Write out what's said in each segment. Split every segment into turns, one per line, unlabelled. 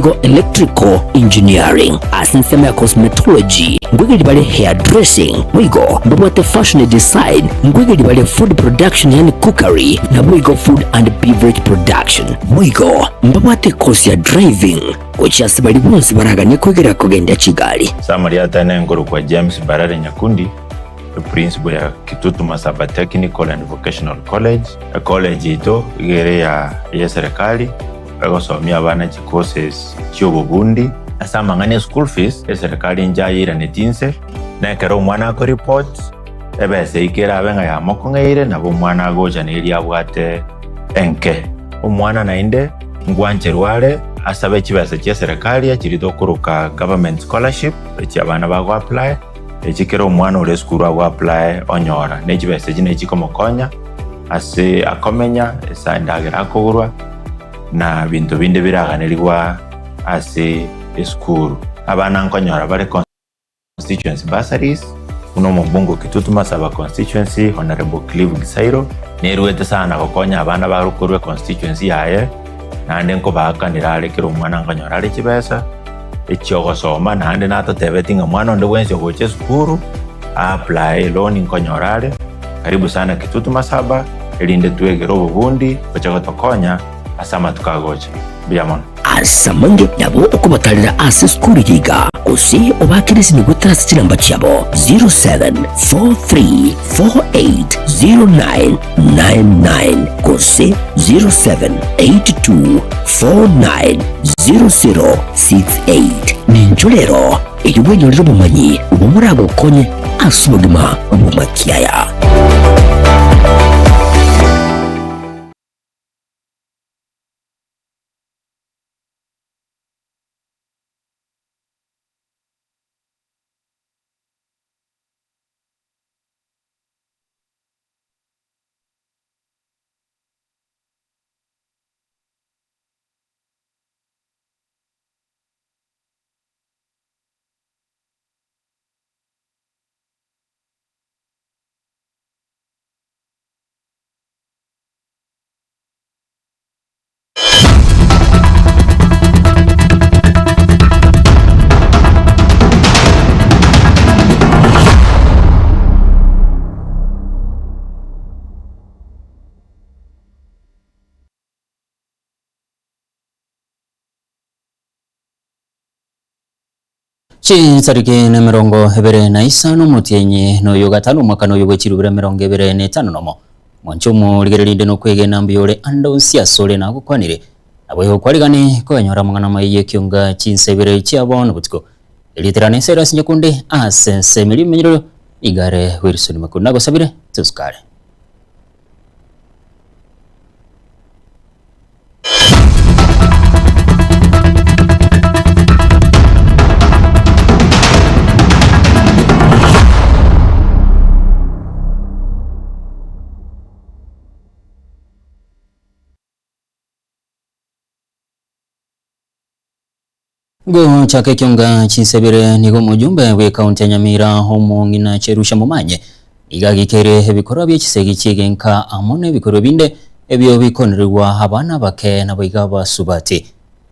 Boigo Electrical Engineering. Ase ensemo ya Cosmetology, nkoigereria bare Hair Dressing, boigo mbabwate Fashion Design, nkoigereria bare Food Production yaani Cookery, naboigo Food and Beverage Production. Boigo mbabwate ecourse ya Driving gochia ase baria bonsi baraganie koigereria kogendia chigari.
Summary Atene nkorokwa James Mbarare Nyakundi, eprinciple ya Kitutu Masaba Technical and Vocational College. Ecollege yaito iga ere ya eserekari egosomia abana chicourses chiobobundi. Ase amang'ana e school fees, eserekari inche ayeiraneti inse, na ekero omwana akoreport, ebesa eyio kerabe ng'a yamokong'eire, nabo omwana agocha na eria abwate enke. Omwana naende ngwancherwa are asabe chibesa chia eserekari chiria tokoroka government scholarship, echi abana bago apply. Echi kera omwana ore esukuru ago apply onyora, ne chibesa echi nachi chikomokonya ase akomenya, ase endagera akogorwa, na binto binde biraganerigwa ase esukuru. Abana nkonyora bare constituency bursaries, buna omobunge o Kitutu Masaba constituency Honourable Clive Gisairo, nerwete sana gokonya abana bare korwa econstituency yaye, naende nkobaakanera are kera omwana nkonyora are chibesa. echi'ogosoma, naende natotebeti ng'a mwana onde bwensi ogocha esukuru a-apply eloan nkonyora are, karibu sana Kitutu Masaba, erinde twegere obobundi gocha gotokonya ase amatuko agocha. Mbuya mono.
Ase amange nabo okobatarera ase esukuru eye iga, gose obaakere esimi goetera ase chinamba chiabo 0743480999 gose 0782490068. Ninchwo rero erio bwenyorere obomanyi obwo moragokonye ase obogima bw'amakiaya.
Chintariki nemerongo ebere na isano omotienyi noyo gatano omwaka noyo bwe chirubira emerongo ebere na etano nomo. Mwanche omorigereria inde nokwegena mbuya ore ande onsi asore nagokwanire. Naboigo kwarigani koyanyora amang'ana amaya y'ekionga chinsa ibere chia bono botuko. Erieta riane Cyrus Nyakundi ase ensemo eria emenyerero igare Wilson Makuru nagosabire tosukare. Gochaka ekionga chinsebere nigo omojumbe bw'ekaunti ya Nyamira omong'ina Cherusha Momanyi nigo agikeire ebikorwa bie chisegi chi'egenka amo nebikorwa binde ebio bikonerigwa abana abake naboigo abasubati.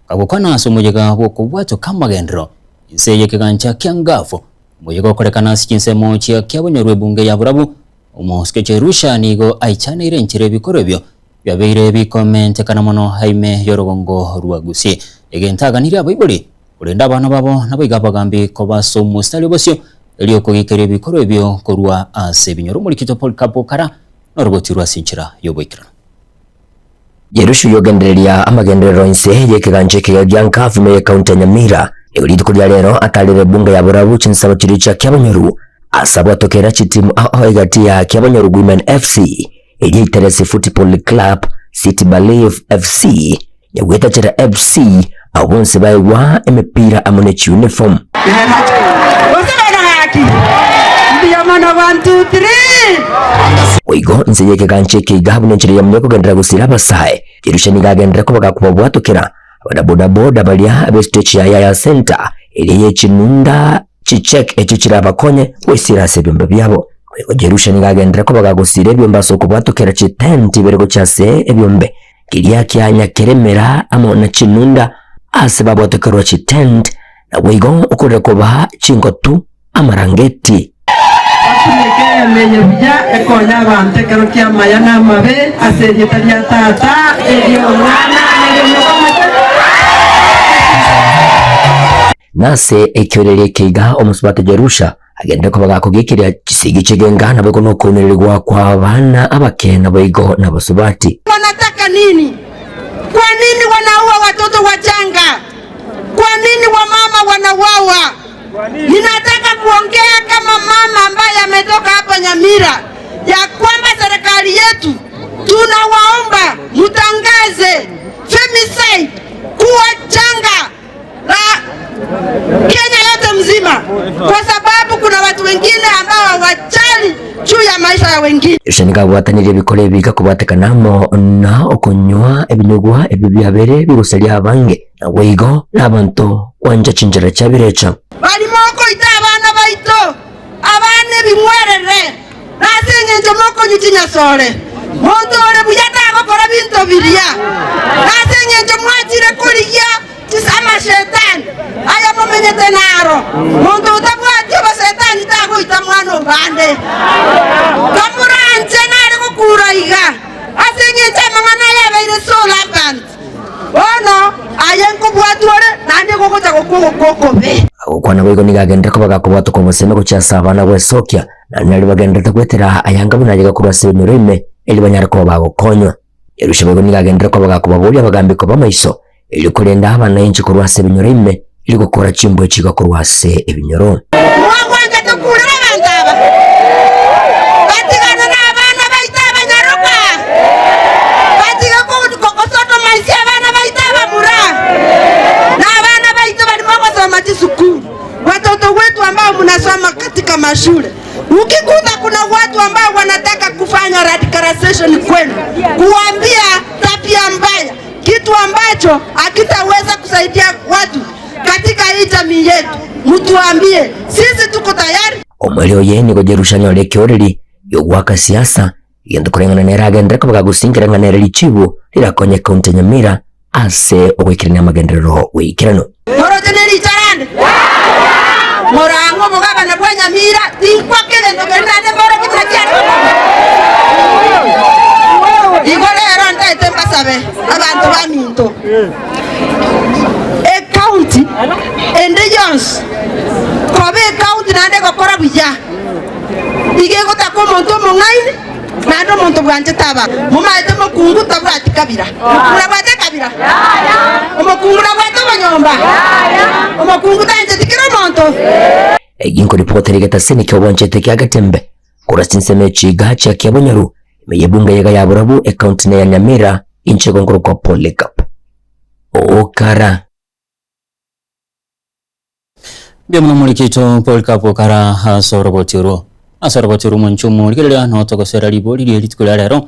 Kagokwana ase omoyega bw'okobwatoka amagenderero inse y'ekegancha kia Ngafu, omoyega okorekana ase chinsemo chia Kiabonyoru ebunge ya Borabu, omosike Cherusha nigo aichaneire enchera ebikorwa ebio Biabeire bikomentekana mono ime y'orogongo rwa Gusii. Egento aganirie abaibori, korende abana babo naboigo abagambi koba ase omositari obosio, erio kogikeria ebikorwa ebio korwa ase ebinyoro. Omorikito Polycarp Okara noroboti rwa ase enchera y'oboikeranu.
Yerusha oyogendereria amagenderero inse y'ekegancha ekiya gia Nkavu ime y'ekaunti ya Nyamira, nigo rituko ria rero atarire ebunge ya Borabu chinsemo chiria chia Kiabonyoru ase abwatokera chitimu ao ao egati ya Kiabonyoru Women FC Eria Iteresi Football Club, City Ballet FC, Nyagwetachera FC, abwo bonsi baegwa emepira amo ne chiuniform. Boigo inse y'ekegancha eke iga buna enchera eyemo y'okogenderera gosiira abasae, Jerusha nigo agenderera koba gakobabwatokera abanabodaboda baria b'estage ya Yaya Centre eria ye chinunda chicheque echio chirabakonye gwesiira ase ebiombe biabo. Boigo Jerusha nigo agenderera koba gagosiira ebiombe ase okobwatokera chitenti ibere gochia ase ebiombe keria kia nyakeremera amo na chinunda. ase babwatekerwa chitent, naboigo okorera kobaa chingotu amarangeti.
Batumeke eema eye buya ekonye abanto ekero ki'amaya na amabe, ase erieta ria Tata, eri'Omwana, na eri'Omoika Omochenu.
Nase ekiorerio eke iga omosubati Jerusha agende koba gakogekeria chisegi chi'egenga naboigo nokounererigwa kw'abana abake naboigo nabasubati.
Wanataka nini? Kwa nini wanaua watoto wachanga? Kwa nini wamama wanauawa? Ninataka kuongea kama mama ambaye ametoka hapa Nyamira ya kwamba serikali yetu tunawaomba mtangaze femicide kuwa janga la Kenya yote mzima, kwa sababu kuna watu wengine ambao hawajali juu ya maisha ya wengine.
Yoshua nigo abwatanirie ebikoro ebi bigakobwatekana amo na okonywa ebinyugwa ebio biabeire bigosaria abange, naboigo nabanto gwancha chinchera chia birecha.
Barimo okoita abana baito, abana ebing'werere, na ase engencho mokonywa chinyasore. Monto ore buya tagokora binto biria, na ase engencho mwachire korigia amashetani aya momenyete naro. Monto otabwati obosetani tagoita mwana obande. Tomoranche nare gokura iga, ase engencho amang'ana aya abeire so rampant. Bono aye nkobwatwa ore, naende gogocha gokwa ogokwa okobe.
Agokwana boigo nigo agenderete koba gakobwatoka obosemi gochia ase abana gwesokia, naende nario bagenderete goetera ayanga buna ayega korwa ase ebinyoro ime, erio banyare koba bagokonywa. Yerusha boigo nigo agenderete koba gakobaboria abagambi koba amaiso, erio korenda abana inche korwa ase ebinyoro ime, erio gokora chimbwa echiga korwa ase ebinyoro.
Mwagwanchete kurera abanto aba, batigane nabana baito abanyaroka, batige gosodomaisia abana baito abamura, na abana baito barimo gosoma chisukuru. Watoto wetu ambao mnasoma katika mashule, ukikuta kuna watu ambao wanataka kufanya radicalization kwenu, kuambia tabia mbaya, kitu ambacho hakitaweza kusaidia watu katika hii jamii yetu, mtuambie, sisi tuko tayari.
Omweri oye nigo Jerusha anyore ekeoreri gi'ogoaka siasa, egento koreng'ana nere agenderere koba gagosinkera ng'a nere richibu rirakonye ekaunti ya Nyamira ase ogoikerania amagenderero goikeranu.
Moroche ne richarande, morang'e obogabana bwa Nyamira, tinkwaka egento keria naende mborokie buna kiare koba. Igo rero ntaete mbasabe abanto baminto, Ecounty ende yonsi koba ecounty naende egokora buya, iga egotaka omonto omong'aini naende omonto bwanchete abanto. Momaete omokungu tabwati kabira. Omokungu nabwate ekabira? Omokungu nabwate obonyomba? Omokungu tancheti kera omonto?
Eyio nkoripota ere egetasini ki'obwanchete kia Getembe korwa chinsemo echi iga chia Kiabonyoru, ime y'ebunge eyega ya Borabu, ecounty neya Nyamira, inche igo nkorokwa Polycarp Okara.
Mbuya mono morikito Polycarp Okara ase oroboti orwo. Ase oroboti orwo omonche omorigereria notogosera ribori rie rituko ria rero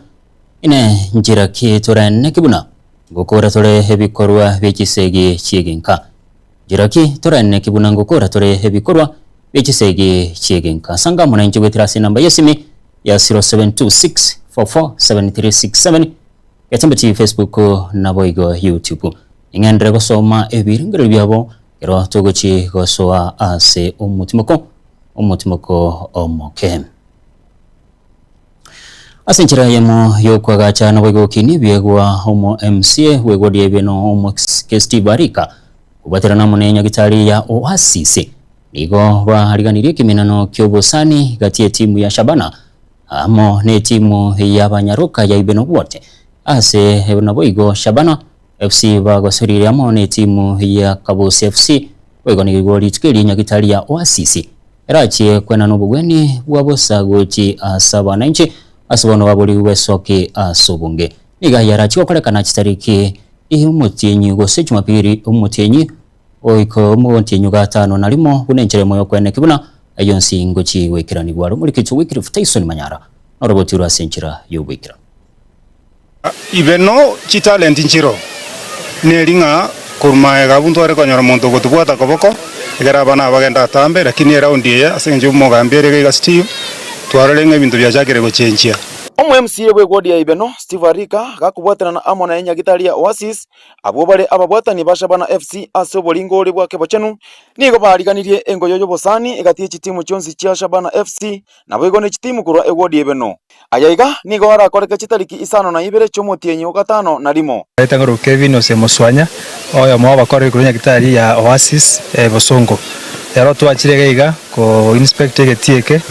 ine nchera ki toraeneke buna ngokora tore ebikorwa bie chisegi chi'egenka. Nchera ki toraeneke buna ngokora tore ebikorwa bie chisegi chi'egenka. Sanga amo nainche goetera ase enamba y'esimi ya 0726447367 Getembe TV Facebook naboigo YouTube. Ning'enderere gosoma ebirengererio biabo ekero togochi gosoa ase omotimoko omotimoko omoke. Ase enchera eyemo y'okoagacha naboigo gokinia ebiegwa omo MCA bw'egodi y'ebieno Omosike Steve Arika kobwaterana amo ne nyagitari ya Oasis nigo bariganirie ekemenano ki'obosani gati y'etimu ya Shabana Amo netimu y'abanyaroka ya Ibenobwote ase naboigo Shabana FC bagosorire amo netimu ya Kabusi FC boigo nigo rituko eri Nyagitari ya Oasis erachie kwenana obogweni bwa bosa gochi ase abananchi ase bono baborigwe besoke ase obonge. Nigo ayarachie gokorekana chitariki omotienyi gose Jumapili omotienyi Goika omotienyi o gatano na rimo, buna enchera emo y'okweneki buna ayio onsi ngochia goikeranigwa. Aria omorikitwa Wycliffe Tyson Manyara norobotirwe ase enchera y'oboikeranu.
Ibe no chitalenti nchiro, neri ng'a korwa magega abwo ntware konyora omonto ogotobwata koboko, ekero abana aba bagenda atambe, lakini eraundi eye ase eng'encho omogambi ere iga iga Steve, twarorire ng'a ebinto biachakire gochenchia.
Omo-MCA bw'egwodi ya Ibeno, Steve Arika, gakobwatanana amo na enyagitari ya Oasis, abwo bare ababwatani ba Shabana FC ase oboringori bwa kebochenu, nigo baariganirie engoyo y'obosani egati ye chitimu chionsi chia Shabana FC naboigo ne chitimu korwa egwodi ya Ibeno. Aya iga nigo arakoreke chitariki isano na ibere chi'omotienyi o gatano na rimo.
Etang'uru Kevin Osemoswanya, oyomo bw'abakoreri korwa nyagitari ya Oasis Bosongo. Ero twachire iga iga ko inspect egetii eke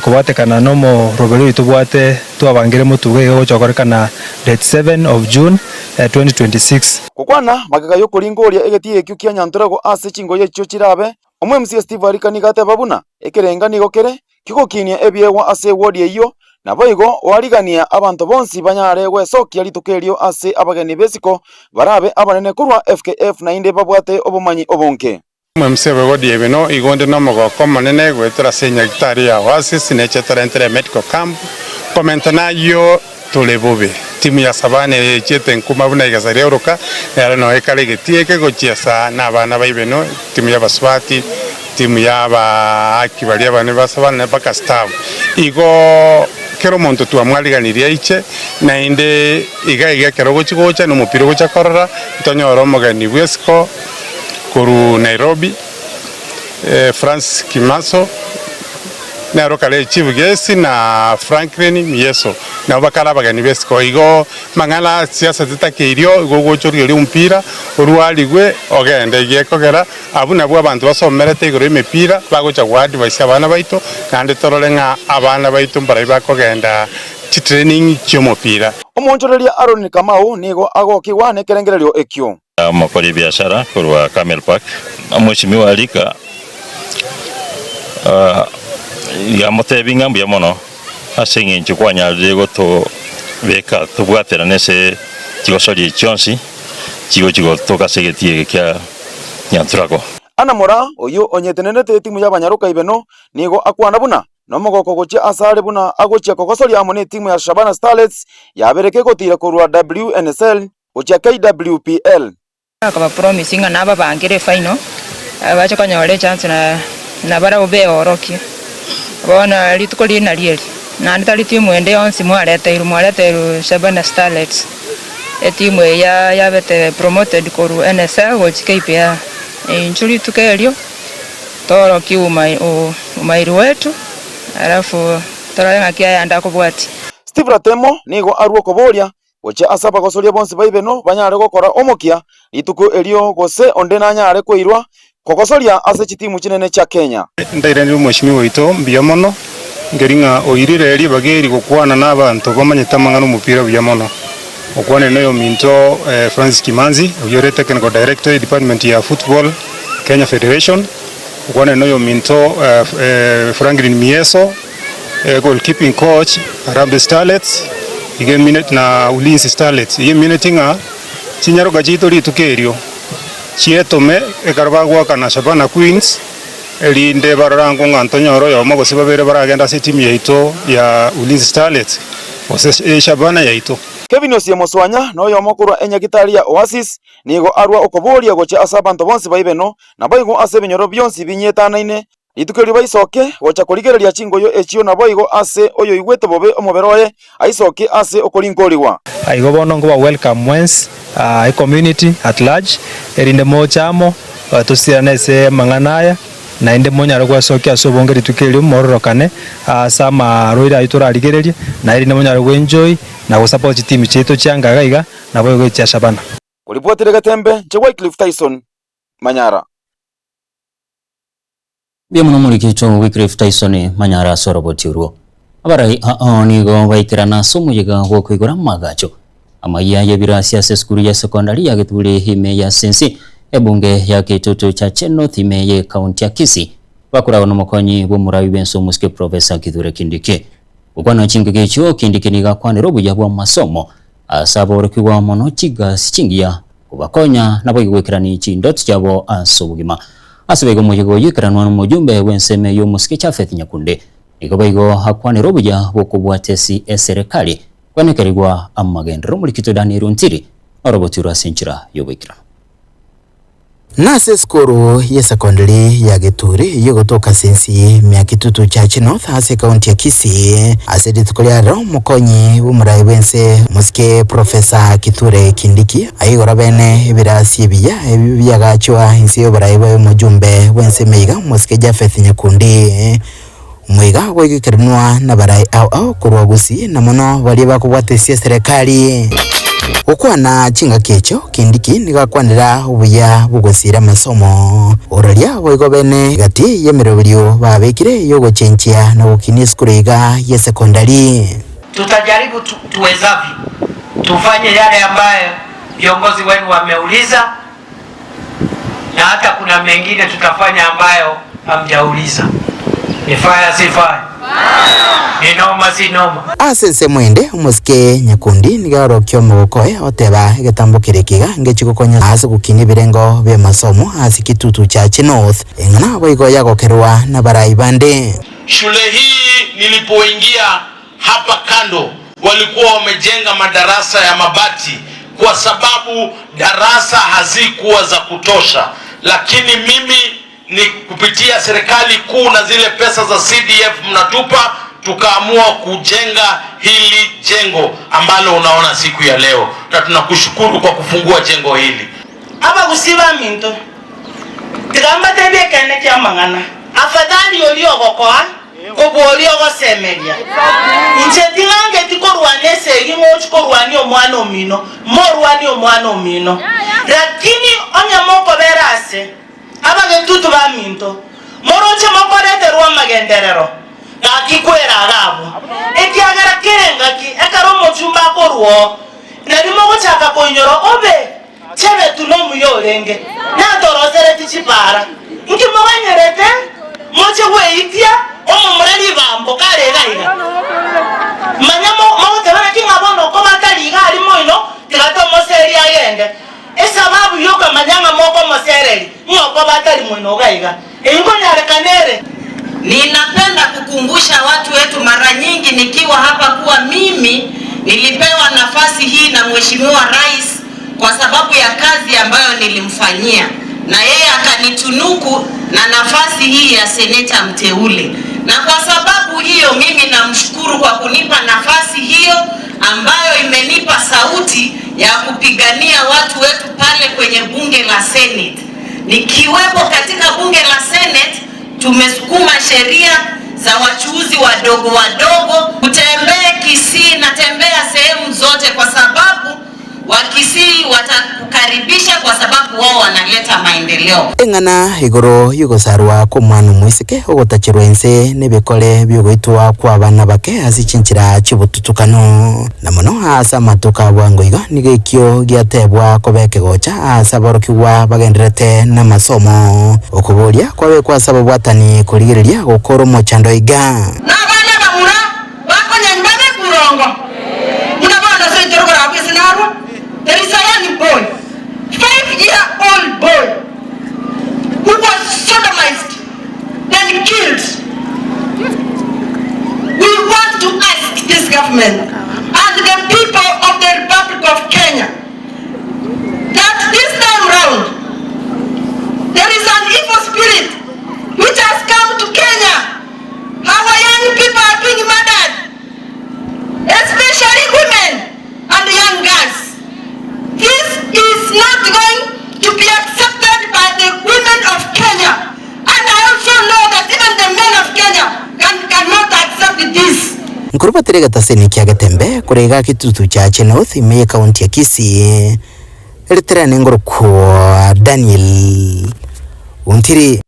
kobwatekana na omoroberi oyo tobwate twabangire motugo iga gocha gokorekana date 7 of June 2026.
Gokwana magega y'okoringoria egetii ekio kia Nyantorego ase chingoyo echio chirabe, Omo-MCA Steve Arika nigo ateba buna ekerenga nigo kere kigokinia ebiegwa ase ewodi eyio, naboigo oarigania abanto bonsi banyare gwesokia rituko erio ase abageni b'esiko barabe abanene korwa FKF naende babwate obomanyi obonge.
Omomc bw'ewodi ya Ibeno igo onde nomogoko omonene goetera ase enyagitari ya Oasis neche torentere medical camp komenta nayio tore bobe. Timu ya Savannah eye echiete nkuma buna egesa riaoroka nero noo ekare egetii eke gochiesa nabana ba Ibeno, timu y'abasubati, timu y'abaaki baria abane ba Savannah mpaka staff. Igo kera omonto twamwariganirie aiche naende iga iga ekero ogochi gocha na omopira ogocha korora ntonyore omogeni bw'esiko korwa Nairobi, Francis Kimaso, nere okare Chief Guest na Franklin Mieso, nabo bakare abageni b'esiko. Igo amang'ana a siasa titakeirio, igo ogocha origereria omopira, orwarigwe ogende. Igo ekogera abwo nabwo abanto basomerete igoro y'emepira bagocha goadvise abana baito, naende torore ng'a abana baito mbaria bakogenda chitraining chi'omopira.
Omoonchoreria Aaron Kamau nigo agokigwa nekerengererio ekio.
Omokori ebiashara korwa Camel Park, Omweshimiwa Alika yamotebi ng'a mbuya mono ase eng'encho kwanyarire gotobeka tobwaterane ase chigosori echi chionsi chigochi gotoka ase egetii eke kia Nyanturago.
Anna Moraa, oyio onyetenenete etimu y'abanyaroka Ibeno, nigo akwana buna nomogoko gochia asare buna agochia kogosoria amo netimu ya Shabana Starlets yabere kegotira korwa WNSL gochia KWPL.
Akaba promise ng'a nababangere efinal, bache konyora echance na nabarabwo beorokie. Bono rituko riria nario eri, naende tari timu ende yonsi mwareteirwe, mwareteirwe Shabana Starlets, etimu eye ya yabete promoted korwa NSL gochia KPL. Inchuo rituko erio, toorokie umai umairi wetu, alafu torore ng'aki ayande akobwatia.
Steve Ratemo nigo arua okoboria Gochia ase abagosoria bonsi ba Ibeno banyare gokora omokia rituko erio, gose onde nanyare koirwa kogosoria ase chitimu chinene chia Kenya.
Ndairanire omweshimiwa oito mbuya mono, nkeri ng'a oirire ribaga eri gokwana na abanto bamanyete amang'ana omopira buya mono. Okwanire noyominto Francis Kimanzi oyio ore technical director e department ya football Kenya Federation, okwanire noyominto Franklin Mieso, Goalkeeping coach Harambee Starlets iga emineti na Ulinzi Starlets iga emineti ng'a chinyaroka chiaito rituko erio chietome ekero bagoakana Shabana Queens erinde barore ango ng'a ntonyore oyomo gose babere baragende ase etimu yaito ya Ulinzi Starlets gose Shabana yaito.
Kevin Osiemo Swanya noyomo korwa enyagitari ya Oasis nigo arua okoboria gochia ase abanto bonsi ba Ibeno naboigo ase ebinyoro bionsi binyetanaine Rituko erio baisoke gocha korigereria chingoyo echio naboigo ase oyoigwete bobe omobere oye aisoke ase okorinkorigwa.
Igo bono nkoba welcome mwensi e community at large erinde moche amo tosirane ase amang'ana aya naende monyare gwesokia ase obonge rituko erio mororokane ase amarwaire ayio torarigererie na erinde monyare goenjoy na gosupport chiteam chiaito chia nka iga iga naboigo echia Shabana.
Koribwatire getembe nche Wycliffe Tyson Manyara.
Mbuya mono omorikito Wycliffe Tyson Manyara ase oroboti orwo. Abarai ao nigo baikerana ase omoyega bw'okoigora amagacho amayia y'ebirasi ase esukuru ya sekondari ya Githuri ime ya Sensi, ebunge ya Kitutu Chache North ime ye county ya Kisii bakoragwa nomokonyi bw'omorai bw'ense omosike Professor Kithure Kindiki. Gokwana chingaki echio Kindiki nigo akwanire obuya bw'amasomo ase aborokigwa mono chigasi chingiya Kobakonya naboigo goikerania chindoto chiabo ase obogima. Ase boigo omoyega oyio oikeranwa nomojumbe bw'ensemo eyio omosike Japheth Nyakunde nigo boigo akwanire obuya bw'okobwata esi eserekari kwenekerigwa amagenderero omorikito Daniel Ontiri norobotirwe ase enchera y'oboikeranu.
Nase esukuru y'esekondari ya Geturi eyio egotoka ase ense ya Kitutu Church North ase ekaunti ya Kisii. Ase rituko ria rero omokonyi bw'omorai bw'ense omosike Professor Kithure Kindiki aigora bene ebirasi ebiya ebio biagachwa inse y'oborai bwa omojumbe bw'ense emeiga omosike Japheth Nyakundi. Omoiga goikeranwa nabarai ao ao korwa Gusii na mono baria bakobwatesia eserekari. Gokwana chingaki echio, Kindiki nigo akwanera obuya bw'ogosiira amasomo. Ororia boigo bene gati y'emeroberio babekire y'ogochenchia na gokinia esukuru iga y'esekondari.
Tutajaribu tuwezavyo tufanye yale ambayo viongozi wenu wameuliza na hata kuna mengine tutafanya ambayo hamjauliza. Ni fire si fire? Ni noma si noma?
Ase ensemo ende, omosike Nyakundi nigo aorokia omogoko oye oteba egetambo keria ekiga ngechi gokonya ase gokinia ebirengo bi'amasomo ase Kitutu Church North, eng'ana boigo yagokerwa nabarai bande.
Shule hii nilipoingia hapa kando walikuwa wamejenga madarasa ya mabati kwa sababu darasa hazikuwa za kutosha, lakini mimi ni kupitia serikali kuu na zile pesa za CDF mnatupa, tukaamua kujenga hili jengo ambalo unaona siku ya leo, na tunakushukuru kwa kufungua jengo hili.
Abagusii baminto, tiga mbatebie ekeene ki'amang'ana, Afadhali oria ogokoa kobua oria ogosemeria. Inche ting'angeti korwana esegi ng'ochi korwania omwana omino, morwanie omwana omino. Lakini onye mokobera ase abagetutu baminto, moroche mokoreterwa amagenderero, gaki kwera iga abwo, ekiagera kera engaki ekero omochumba akorwa oo, nari mogochaka koinyora obe Chebetu nomuya orenge, natorosereti chipaara. Inki moganyerete moche gweitia omomura ribambo kare iga iga? Manya mogoteba naki ng'a bono koba tari iga aria moino, tiga tomoserie agende. Esababu yokamanya ng'a mokomosereria, ng'a okoba atari moino iga iga. Eyio nkonyarekana ere.
Ninapenda kukumbusha watu wetu mara nyingi nikiwa hapa kuwa mimi nilipewa nafasi hii na Mheshimiwa Rais kwa sababu ya kazi ambayo nilimfanyia na yeye akanitunuku na nafasi hii ya seneta mteule, na kwa sababu hiyo mimi namshukuru kwa kunipa nafasi hiyo ambayo imenipa sauti ya kupigania watu wetu pale kwenye bunge la Senate. Nikiwepo katika bunge la Senate, tumesukuma sheria za wachuuzi wadogo wadogo. Kutembea Kisii, natembea sehemu zote kwa sababu Wakisii watakukaribisha kwa sababu wao wanaleta maendeleo.
Eng'ana igoro y'ogosarwa kw'omwana omoiseke ogotacherwa inse nebikore bi'ogoitwa kw'abana bake ase chinchera chi'obotutukano, na mono aase amatuko a bwango iga nigo ekio giatebwa koba ekegocha aase aborokigwa bagendererete namasomo. Okoboria kwabekwa ase ababwatani korigereria gokora omochando iga.
Nabana abamura bakonyanywa babe borongo, buna bono ase enchera okoragwa ase narwo, There is a young boy, 5 year old boy, who was sodomized and killed. We want to ask this government and the people of the Republic of Kenya that this time round there is an evil spirit which has come to Kenya. Our young people are being murdered, especially women and young girls. This is not going to be accepted by the women of Kenya. And I also know that even the men of Kenya cannot accept this.
Nkorubatera egetaseni kia Getembe kore iga Kitutu Chache North ime y'ekaunti ya Kisii, eriterane ngorokwa Daniel Ontiri.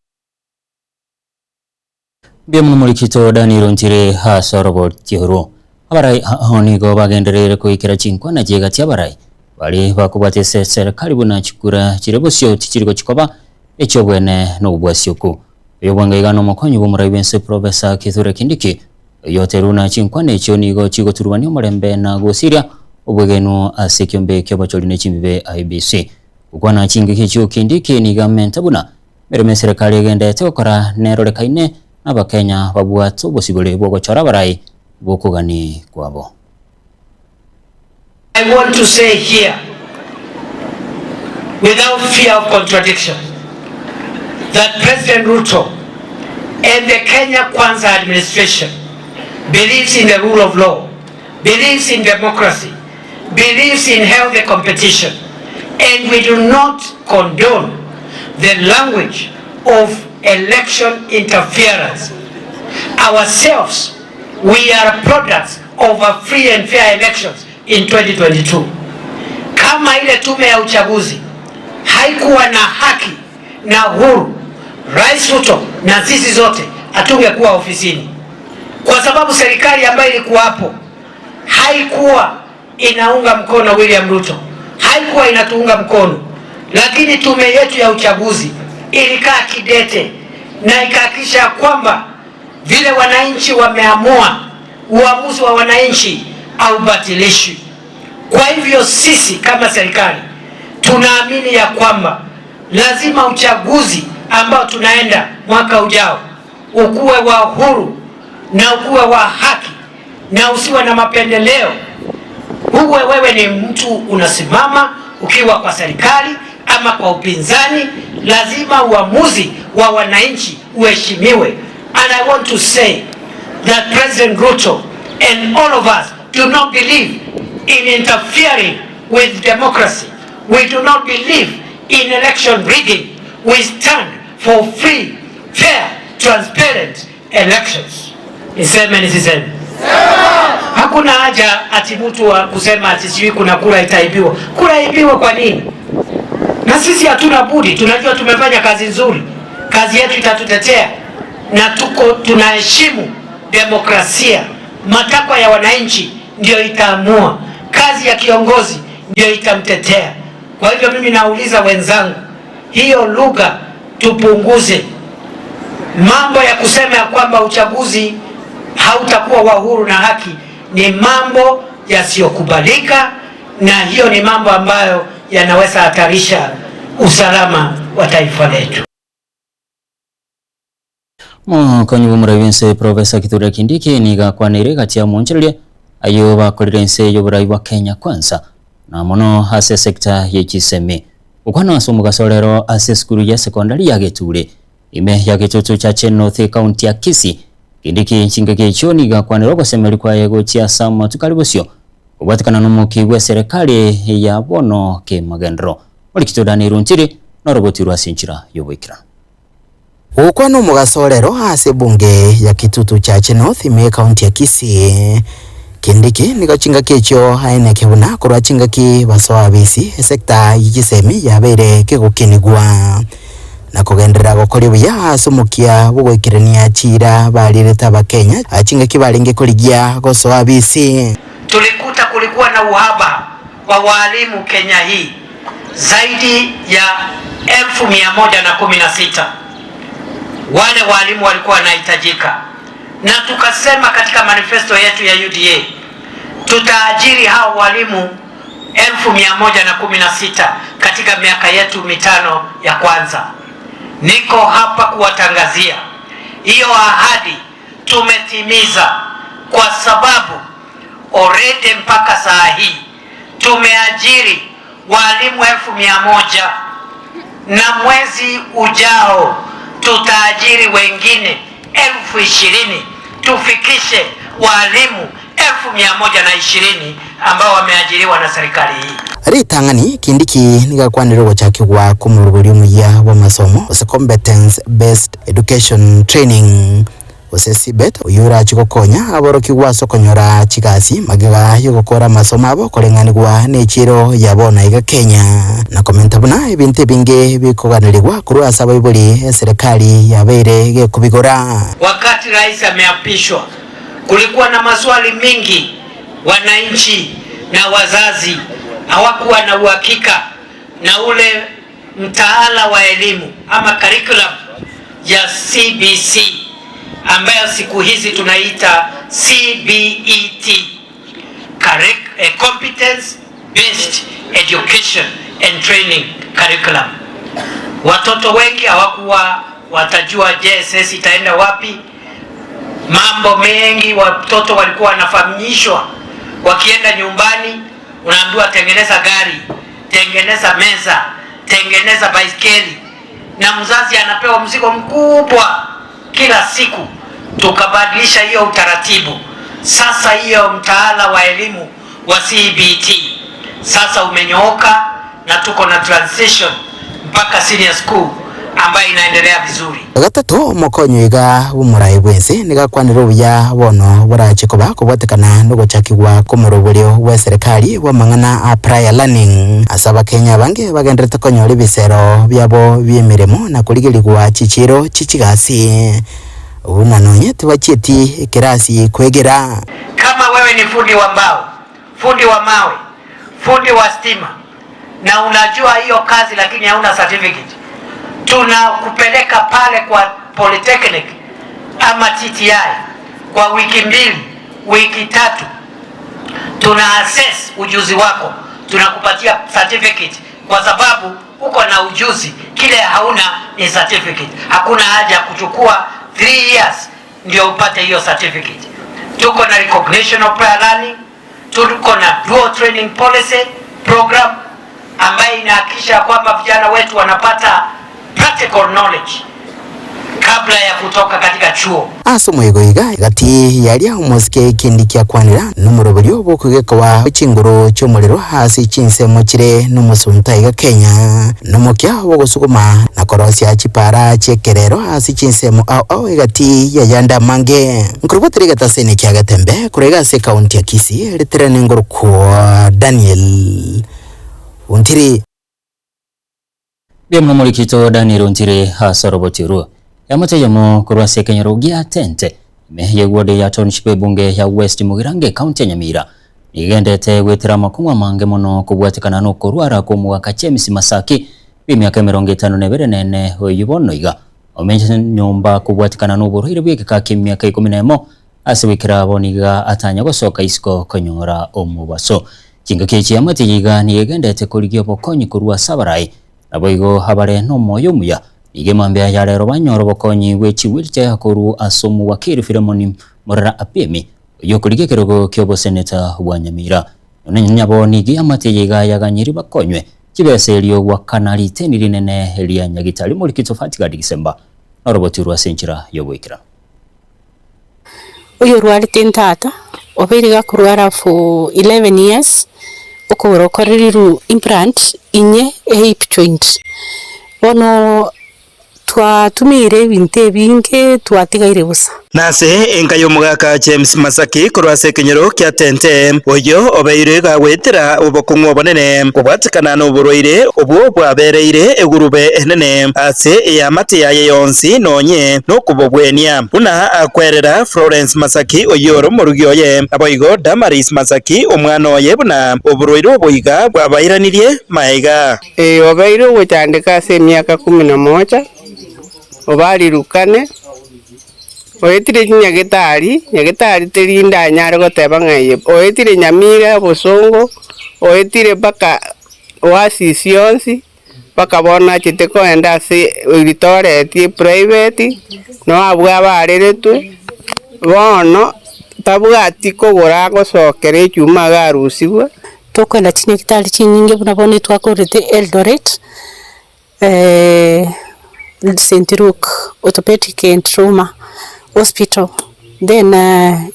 Mbuya mono morikito Daniel Ontiri ase oroboti orwo. Abarai ao nigo bagendereire koikera chinkwana chi'egati y'abarai baria bakobwatia ase eserekari buna chikura chire bosio tichiri gochia koba echi'obwene na obobwasi oku. Oyo bwango iga nomokonyi bw'omorai bw'ense Professor Kithure Kindiki oyio oterwe buna chinkwana echio nigo chigoturubania omorembe na gosiria obwegenwa ase ekiombe ki'obochori ne chimbibe IEBC. Gokwana chingaki echio Kindiki nigo amente buna emeremo eserekari egenderete gokora nerorekaine n'Abakenya babwate obosibore bw'ogochora abarai bw'okogani kwabo.
I want to say here, without fear of contradiction, that President Ruto and the Kenya Kwanza administration believes in the rule of law, believes in democracy, believes in healthy competition, and we do not condone the language of election interference. Ourselves, we are products of a free and fair elections in 2022. Kama ile tume ya uchaguzi haikuwa na haki na huru, Rais Ruto na sisi zote hatungekuwa ofisini, kwa sababu serikali ambayo ilikuwa hapo haikuwa inaunga mkono William Ruto, haikuwa inatuunga mkono, lakini tume yetu ya uchaguzi ilikaa kidete na ikahakikisha kwamba vile wananchi wameamua, uamuzi wa wananchi haubatilishwi. Kwa hivyo sisi kama serikali tunaamini ya kwamba lazima uchaguzi ambao tunaenda mwaka ujao ukuwe wa huru na ukuwe wa haki na usiwe na mapendeleo. Uwe wewe ni mtu unasimama ukiwa kwa serikali ama kwa upinzani, lazima uamuzi wa wananchi uheshimiwe. And I want to say that President Ruto and all of us do not believe in interfering with democracy. We do not believe in election rigging. We stand for free, fair, transparent elections. Niseme nisiseme? Hakuna haja ati mtu wa kusema ati sijui kuna kura itaibiwa. Kura ibiwe kwa nini? Na sisi hatuna budi, tunajua tumefanya kazi nzuri, kazi yetu itatutetea na tuko tunaheshimu demokrasia. Matakwa ya wananchi ndio itaamua, kazi ya kiongozi ndio itamtetea. Kwa hivyo mimi nauliza wenzangu, hiyo lugha tupunguze. Mambo ya kusema ya kwamba uchaguzi hautakuwa wa huru na haki ni mambo yasiyokubalika, na hiyo ni mambo ambayo yanaweza hatarisha usalama wa taifa letu.
Omokonyi bw'omorai bw'ense Professor Kithure Kindiki nigo akwaneire egati ya omoonchoreria ayio bakorire ense y'oborai bwa Kenya Kwanza na mono ase esector ye chisemi. Gokwana ase omogaso rero ase esukuru ya secondary ya Geture ime ya Getutu Chache North ecounty ya Kisii, Kindiki chingaki echio nigo akwanire ogosemeria kwaye gochia ase amatuko are bosio kobwatekana nomokia bw'eserekari ya bono kemagenderero. Orikito Daniel Ontiri noroboti ase enchera y'oboikeranu.
Gokwana omogaso orero ase ebunge ya Kitutu Chache North ime ekaunti ya Kisii, Kindiki nigo chingaki echio aeneke buna korwa chingaki basoa abisi esecta ye chisemi yabeire kegokinigwa na kogenderera gokoria buya ase omokia bw'ogoikerania chiira barierete abakenya chingaki barenge korigia gosoa abisi.
Tulikuta kulikuwa na uhaba wa walimu Kenya hii zaidi ya 116,000. Wale walimu walikuwa wanahitajika, na tukasema katika manifesto yetu ya UDA tutaajiri hao walimu 116,000 katika miaka yetu mitano ya kwanza. Niko hapa kuwatangazia hiyo ahadi tumetimiza, kwa sababu already mpaka saa hii tumeajiri walimu 100,000 na mwezi ujao tutaajiri wengine 20,000 tufikishe walimu 120,000 ambao wameajiriwa na serikali hii.
Ritang'ani Kindiki nigo akwanire ogochakigwa kw'omorobori omuya bw'amasomo gose Competence Based Education Training gose CBET oyio orache gokonya aborokigwa ase okonyora chigasi magega y'ogokora amasomo abo koreng'anigwa n'echiro ya bono iga Kenya na komenta buna ebinto ebinge bikoganerigwa korwa ase abaibori eserekari yabeire gekobigora.
Wakati rais ameapishwa kulikuwa na maswali mingi, wananchi na wazazi hawakuwa na uhakika na ule mtaala wa elimu ama curriculum ya CBC ambayo siku hizi tunaita CBET, Competence Based Education and Training Curriculum. Watoto wengi hawakuwa watajua JSS itaenda wapi. Mambo mengi watoto walikuwa wanafanyishwa, wakienda nyumbani unaambiwa tengeneza gari, tengeneza meza, tengeneza baiskeli. na mzazi anapewa mzigo mkubwa kila siku. Tukabadilisha hiyo utaratibu. Sasa hiyo mtaala wa elimu wa CBT sasa umenyooka na tuko na transition mpaka senior school ambayo inaendelea vizuri.
Gatato, omokonyi oiga bw'omorai bw'ense nigo akwanire obuya bono borache koba kobwatekana nogochakigwa kw'omoroberio bw'eserekari bw'amang'ana a prior learning ase Abakenya abange bagendererete konyora ebisero biabo bi'emeremo na korigerigwa chichiiro chi'chigasi buna nonye tibachieti ekerasi kwegera.
Kama wewe ni fundi wa mbao, fundi wa mawe, fundi wa stima na unajua hiyo kazi lakini hauna certificate, tunakupeleka pale kwa polytechnic ama TTI kwa wiki mbili, wiki tatu, tuna assess ujuzi wako, tunakupatia certificate kwa sababu uko na ujuzi, kile hauna ni certificate. Hakuna haja ya kuchukua 3 years ndio upate hiyo certificate. Tuko na recognition of prior learning, tuko na dual training policy program ambayo inahakikisha kwamba vijana wetu wanapata practical knowledge kabla ya kutoka katika chuo.
Ase omoigo iga, egati yaria omosike ekindi kiakwanera nomoroberio bw'okogekoa chinguru chi'omorero ase chinsemo chire nomosunte aiga Kenya, nomokia bw'ogosuguma na korosia chipara chi'ekerero ase chinsemo ao ao egati y'ayande amange. Nkorobotera egetaseni kia Getembe korwa iga ase ekaunti ya Kisii, ritere ningorokwa Daniel Ontiri.
Mbuya mono morikito Daniel Ontiri ase oroboti orwo. Eamate eyemo korwa ase ekenyoro gia Tente, ime y'eward ya Township ebunge ya West Mugirango ekaunti ya Nyamira, nigo egendete goetera amakong'u amange mono kobwatekana nokorwara kw'omogaka James Masaki bw'emiaka emerongo etano na ebere na ene oyio bono iga omenchete nyomba kobwatekana noborwaire bw'egeka ki'emiaka ikomi na emo Ase goikera abwo nigo atanya gosoka isiko konyora omobaso. Chingaki echi amate iga nigo egendete korigia obokonyi korwa ase abarai, naboigo abare nomoyo omuya. Nigo emambia ya rero banyora obokonyi bwe chiwheelchair korwa ase omowakiri Philemon Morara Apiemi, oyio okorigia ekerogo ki'oboseneta bwa Nyamira. Nonya nyabo nigo amate eye iga yaganyiri bakonywe chibesa erio goakana riteni rinene ria Nyagitari Morikito Fatgard Gisemba noroboti rwa ase enchera y'oboikeranu.
Oyo orwarete ntata, obeire gakorwara for 11 years, okogoro okorerirwe implant inye ehip joint. Bono twatumiire ebinto ebinge twatigaire bosa.
Nase enka y'omogaka James Masaki korwa ase ekenyoro kia Tente, oyio obeire gagoetera obokong'u obonene kobwatekana noborwaire obwo bwabereire egurube enene ase eamate yaye yonsi nonye nokobobwenia, buna akwerera Florence Masaki oyio ore omorugi oye, naboigo Damaris Masaki omwana oye buna oborwaire obo iga bwabairanirie maega.
Ee, obeire ogochandeka ase emiaka kumi na moja, obarirukane, oetire chinyagetari, nyagetari teri ndanyare goteba ng'a eye, oetire Nyamira, Bosongo, oetire mpaka Oasis yonsi, mpaka bono achete kogenda ase Eldoret eprivate, noo abwo abareretwe, bono tabwati kogora agosokera echuma iga arusigwe.
Tokoenda chinyagitari chinyinge buna bono etwakorete Eldoret, St Luke Orthopedic and Trauma Hospital, then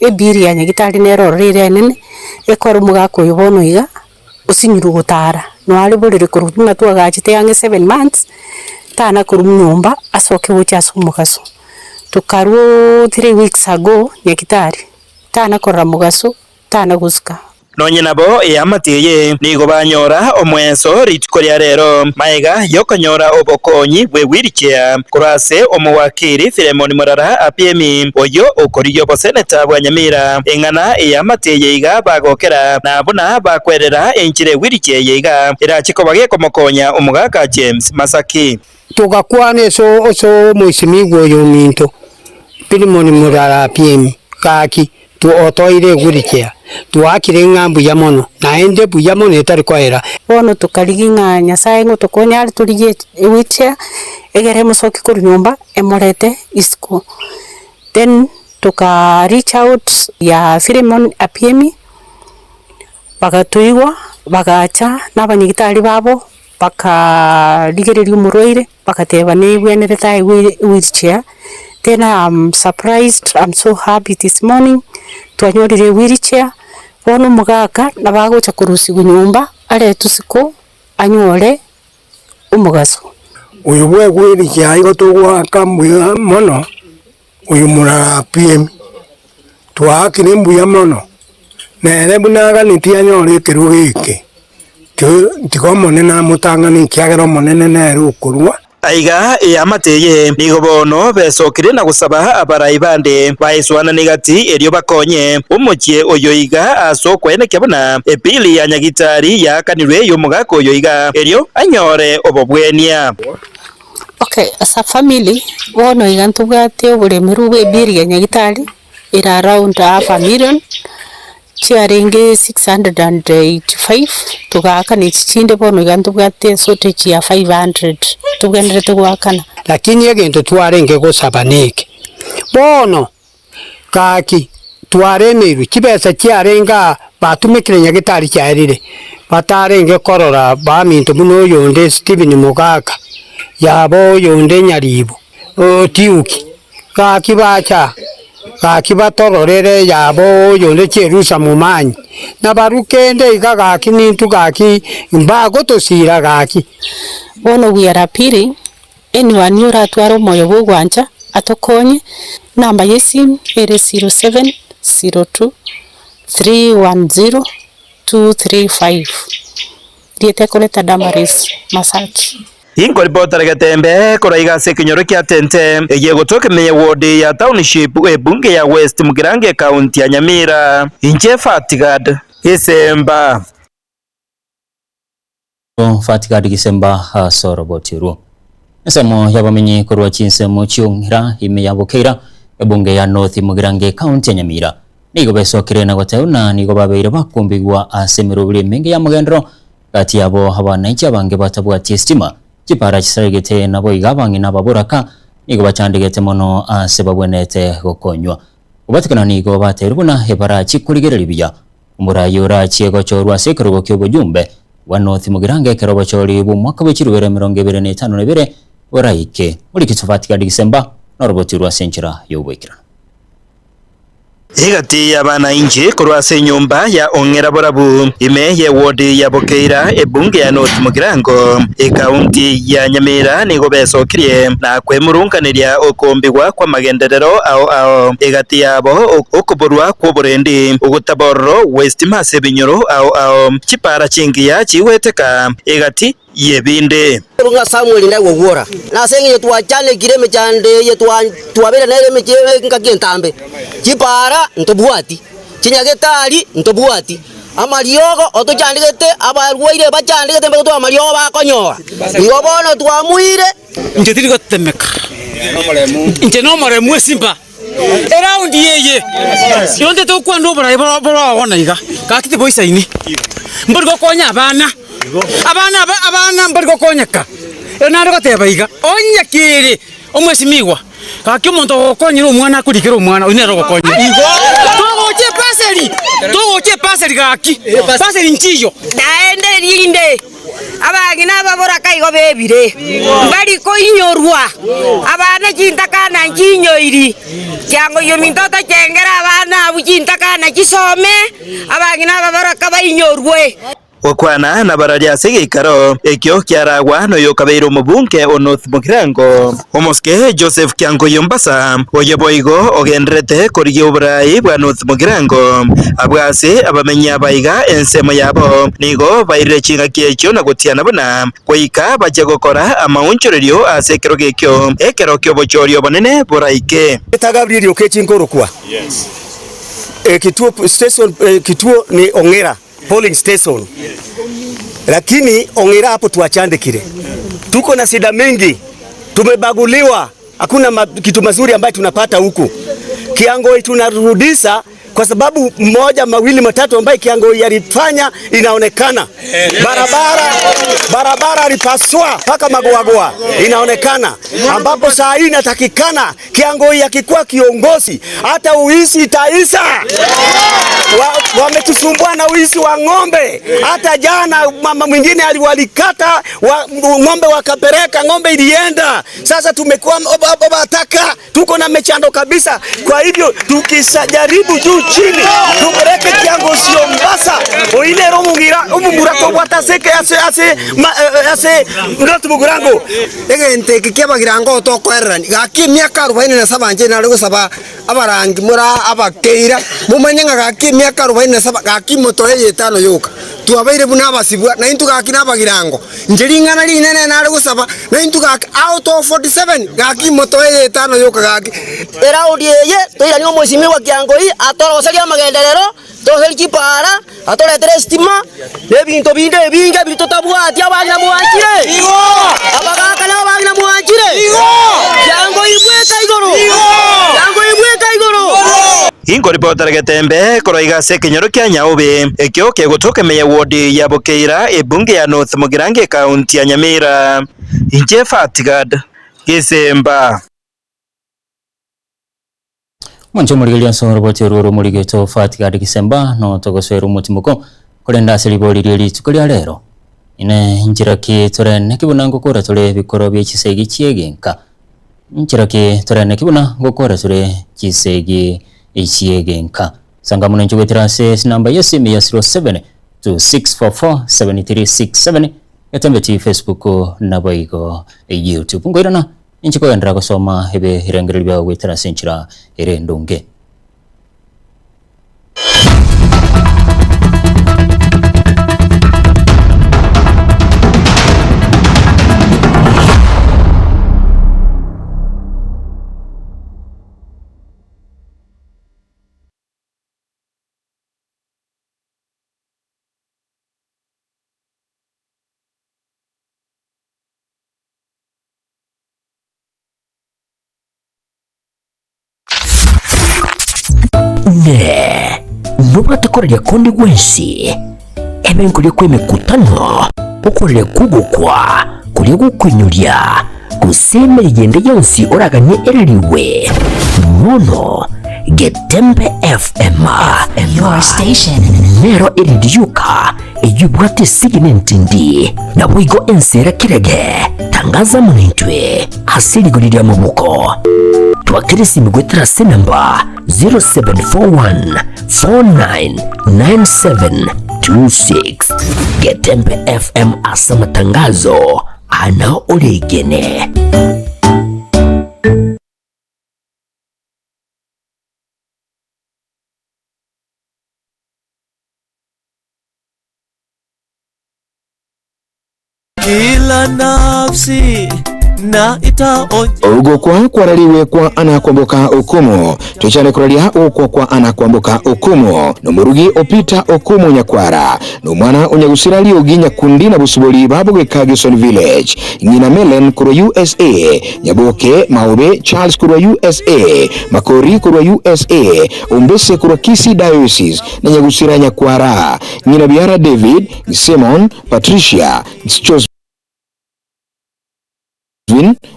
ebill ya nyagitari nere ororo ere enene, ekora omogaka oyo bono iga, osinyirwe gotara, noare borere korwa buna twagachete ang'e seven months, tana korwa nyomba asoke gocha ase omogaso. Tokarwa 3 weeks ago nyagitari, tana korora mogaso, tana gosuka.
Nonye nabo eamate eye nigo banyora omweso rituko ria rero maega yokonyora obokonyi bwe wheelchair korwa ase omowakiri Philemon Morara Apiemi oyo okorigia oboseneta bwa Nyamira eng'ana eamate eye iga bagokera na buna bakwerera enchire wheelchair eye iga erache koba gekomokonya omogaka James Masaki.
Togakwana ase omoisimigwa oyo ominto Philemon Morara Apiemi gaki otoire ewheelchair twaakire ng'a mbuya mono naende buya mono etari koera.
Bono tokarigia ng'a Nyasaye ng'otokonya are torigie ewheelchair egere emosoki korwa nyomba emorete isiko. Then toka reach out ya Philemon Apiemi, bagatoigwa bagacha na abanyagitari babo. Bakarigereria omorwaire, bagateba nebwenerete aegwe ewheelchair, then I am surprised, I'm so happy this morning, twanyorire ewheelchair, bono omogaka nabo agocha korusigwa nyomba, aretwe isiko, anyore omogaso.
Oyo bwa ewheelchair igo togoaka mbuya mono, oyo morara PM, twaakire mbuya mono, nere buna aganetie anyore ekerogo eke, tiga Omonene amotang'ane ekiagera Omonene nere okorua.
Aiga eamate eye nigo bono besokire na gosaba abarai bande baesoanane gati erio bakonye omochie oyo iga ase okwenekia buna epili ya Nyagitari yaakanirwe y'omogaka oyo iga erio anyore obobwenia.
Okay, as a family, bono iga ntobwate oboremerwa bwa ebill ya Nyagitari ere around half a million, chiarenge 685 togaakana echi chinde bono iga ntobwate eshortage ya 500 tobwenerete goakana.
Lakini egento twarenge gosaba neke, bono Gaki, twaremeirwe, chibesa chiarenge aa batumekire nyagetari chiaerire, batarenge korora baminto buna oyonde Stephen Mogaka, yaba oyonde Nyaribo Otiuki. Gaki bacha, gaki batororere yaba oyonde Cherusa Momanyi, na barwe kende iga gaki nintwe gaki mbagotosira gaki.
Bono we are appealing Anyone oratware omoyo bw'ogwancha atokonye, number y'esimu ere 0702 310 235, rieta ekoreta Damaris Masaki.
Inkoripotera getembe korwa iga ase ekenyoro kia Tente, eyio egotoka ime ye ward ya Township, ebunge ya West Mugirango ekaunti ya Nyamira. Inche Fatigad Gisemba.
Fatigad Gisemba ase oroboti orwo. Ensemo y'abamenyi korwa chinsemo chi'Ong'ira ime ya Bokeira, ebunge ya North Mugirango ekaunti ya Nyamira nigo besokire na goteba buna nigo babeire bakumbigwa ase emeroberi emenge y'amagenderero gati yabo abananchi abange batabwati estima, chipara chisaregete naboigo abang'ina ababoraka nigo bachandegete mono ase babwenerete gokonywa. Kobatikana nigo bateirwe buna ebarachi korigereria buya Omoraai orachie gochorwa ase ekerogo ki'obojumbe bwa North Mugirango ekero obochori bw'omwaka bwe chirubere 2052 boraike. Moriki Sofati Gadi Gisemba noroboti rwa ase enchera y'oboikeranu.
Egati y'abanainchi korwa ase enyomba ya Ong'era Borabu, ime y'ewodi ya Bokeira, ebunge ya North Mugirango, ekaunti ya Nyamira nigo besokirie na kwemurunganeria okombigwa kw'amagenderero ao ao egati yabo okoborwa kw'oborendi, ogotaba ororo gw'esitima ase ebinyoro ao ao, chipara chingiya chigweteka egati y'ebinde.
Ng'a Samweli ndagogwora, na ase engencho twachandekire emechando eye twabeire nere engaki entambe, chipara ntobwati, chinyagetari ntobwati, amariogo otochandegete, abarwaire bachandegete mbaka twa amariogo bakonyora. Igo bono twamoire.
Inche tindi gotetemeka, inche nomoremu esimba. Eraundi eye igo ntete gokwana oboraai boroo bono iga, gaki tiboisaini, mbori gokonya abana, abana aba abana mbori gokonyeka. Ero nare goteba iga, onye kere omwesimigwa, gaki omonto ogokonyera omwana akorikere omwana, oyio nere ogokonyera. Togocha epaseri, togocha epaseri gaki, paseri nchiyo.
Naende erinde Abang'ina ababoraka igo bebire, mbari koinyorwa, abana chintakana nchinyoiri. Kiango ominto otachengere abana abwo chintakana chisome, abang'ina ababoraka bainyorwe.
Gokwana nabarari ase egeikaro ekio kiaragwa noyokabeire omobunge o North Mugirango, Omosike Joseph Kiangoyo Mbasa, oyo boigo ogendererete korigia oboraai bwa North Mugirango. Abwo ase abamenyi abaiga ensemo yabo nigo bairire chingaki echio na gotiana buna goika bachie gokora amaonchorerio ase ekerogo ekio ekero ki'obochori obonene boraike.
Eta Gabriel Okechi nkorokwa ekituo station ekituo ni Ong'era polling station lakini Ong'era hapo twachandikire tuko na shida mingi tumebaguliwa hakuna ma, kitu mazuri ambayo tunapata huku Kiangoi tunarudisha. kwa sababu moja mawili matatu ambaye Kiangoi alifanya inaonekana. Barabara barabara alipasua mpaka Magoagoa inaonekana, ambapo saa hii inatakikana Kiangoi akikuwa kiongozi hata uizi itaisha. Wametusumbua wa na uizi wa ng'ombe. Hata jana mama mwingine aliwalikata wa, ng'ombe wakapeleka, ng'ombe ilienda. Sasa tumekuwa obataka, tuko na mechando kabisa. Kwa hivyo tukisajaribu juu chini tupeleke Kiangozi Mombasa oinero mugira omomura kobwata ase ase ase ase North Mugirango.
Egento eke ki'abagirango tokoererania, gaki emiaka arobaini na saba inche nare gosaba abarangi more abakeira, momanye ng'a gaki emiaka arobaini na saba gaki motoe eye etano yoka. Twabeire buna abasibwa, na intwe gaki nabagirango. Inche ring'ana rinene nare gosaba, na intwe gaki out of 47 gaki motoe eye etano yoka gaki.
Eraundi eye toiranie omoisimigwa Kiangoi atoroserie amagenderero, toroserie chipaara, atoretere esitima, na ebinto binde ebinge ebi totabwati abang'ina mwanchire. Abagaaka na abang'ina mwanchire. Kiangoi bweka igoro. Kiangoi bweka igoro.
Inkoripotera Getembe korwa iga ase ekenyoro kia Nyaobe, ekio kegotoka ime ya ward ya Bokeira, ebunge ya North Mugirango ekaunti ya Nyamira. Inche Fatgad Gesemba.
Omonto omorigereria ase oroboti orwo oromorigeto Fatgad Gisemba notogosoera omotimoko korende ase ribori rie rituko ria rero. Inee inchera ki tore neki buna ngokora tore ebikorwa bie chisegi chi'egenka? Nchera ki tore neki buna ngokora tore chisegi chi'egenka? Sanga mono inche goetera ase enamba y'esimi ya 0726447367 Getembe Facebook naboigo YouTube. Nkoirana inche kogenderera gosoma ebirengererio biao goetera ase enchera ere endonge.
Inee! Nobwate koraria konde gwensi, ebe nkoria kw'emekutano, okoraria kw'ogokwa koria gokoinyoria, gose emeriyo ende yonsi oraganie erariwe? Bono Getembe FM
Your station.
nero erindi yoka eyio ebwate esegi nentindi, naboigo ense era kerege. Tangaza amo naintwe ase rigori ri'amaboko. Twakera esimi goetera ase enamba 0741499726. Getembe FM ase amatangazo ana oregene.
Kila nafsi na itaonja
Ugokwa kwarariwe kwa ana kwamboka okumu twechane kuraria ukwa kwa ana kwamboka okumu nomurugi opita okumu nyakwara nomwana onyagusira liogi nyakundi na busuboli babugeka Gibson Village ng'ina Melen kurwa USA nyaboke maobe Charles kurwa USA makori kurwa USA ombese kurwa Kisii Diocese na nyagusira nyakwara ng'ina biara David Simon Patricia Josephine,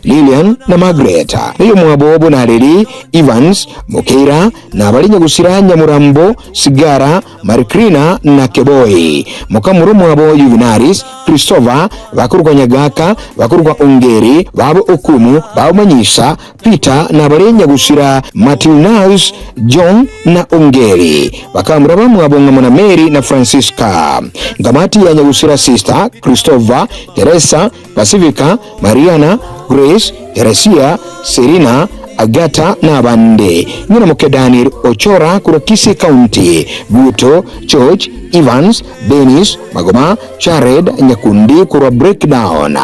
Lilian na Margaret niyo mwabo Bonareri Evans Mokeira na bari nyagusira Nyamurambo Sigara Marikrina na Keboi mukamuro mwabo Juvenaris Christopher bakurwa Nyagaka bakurwa Ongeri babo Okumu babo Manyisa Peter na bari nyagusira Matilnaus John na Ongeri bakamura bamwabo ng'amona Mary na Francisca ngamati ya nyagusira Sister Christopher Teresa Pacifica Mariana Grace Teresia Serena Agata na abande nyina muke Daniel Ochora kurwa Kisii County Guto George Evans Dennis Magoma Jared Nyakundi kurwa Breakdown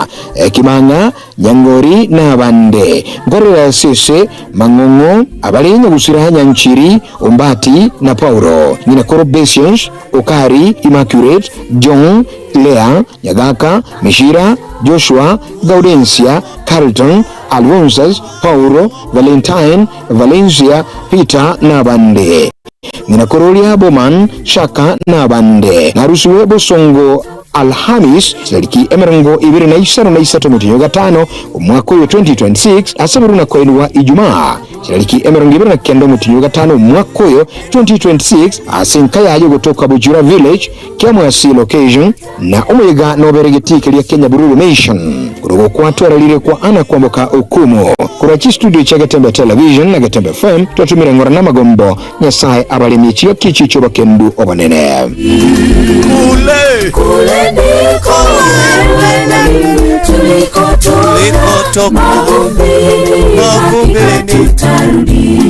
Kimanga Nyangori na abande Nkorera Sese Mang'ong'o abari Nyagusira Nyanchiri Ombati na Paulo nyina Koro Besians Okari Immaculate John Lea Nyagaka Mishira Joshua Gaudensia Carlton Alphonsus Paulo Valentine Valencia Peter na abande. Ng'ina kororia Boman, Shaka, na abande. Narusigwe bosongo Alhamis, chitariki 23 omotienyi o gatano, omwaka oyo 2026, ase boruna koenigwa Ijumaa, chitariki 29 omotienyi o gatano omwaka oyo 2026, ase enka yaye gotoka Bujura Village, Kiamwasi Location, na omoyega nobere egetii keria kia Nyabururu Nation. Korwa gokwatwararire kwa Anna Kwamboka Okumu. Korwa chistudio chia Getembe Television na Getembe FM twatumire ng'ora namagombo Nyasae abaremie chigaki echio chi'obokendu obonene.
Kule
Kule ndiko wewe na mimi tulikotoka, mavumbini hakika tutarudi.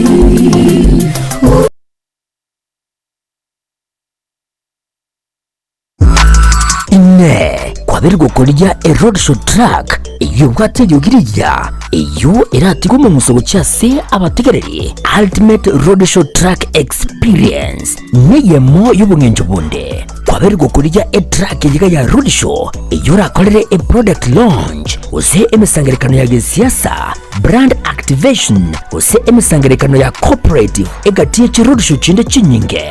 Inee! Kwabeire gokorigia eroadshow truck eyio ebwate eriogi rigiya, eyio eratige omong'uso gochia ase abategereri? Ultimate Roadshow Truck Experience neyemo y'obong'encho bonde. Kwabeire gokorigia etruck eyio iga ya roadshow eyio orakorere eproduct launch gose emesangererekano ya gesiasa, brand activation gose emesangererekano ya corporate egati ye chiroadshow chinde chinyinge.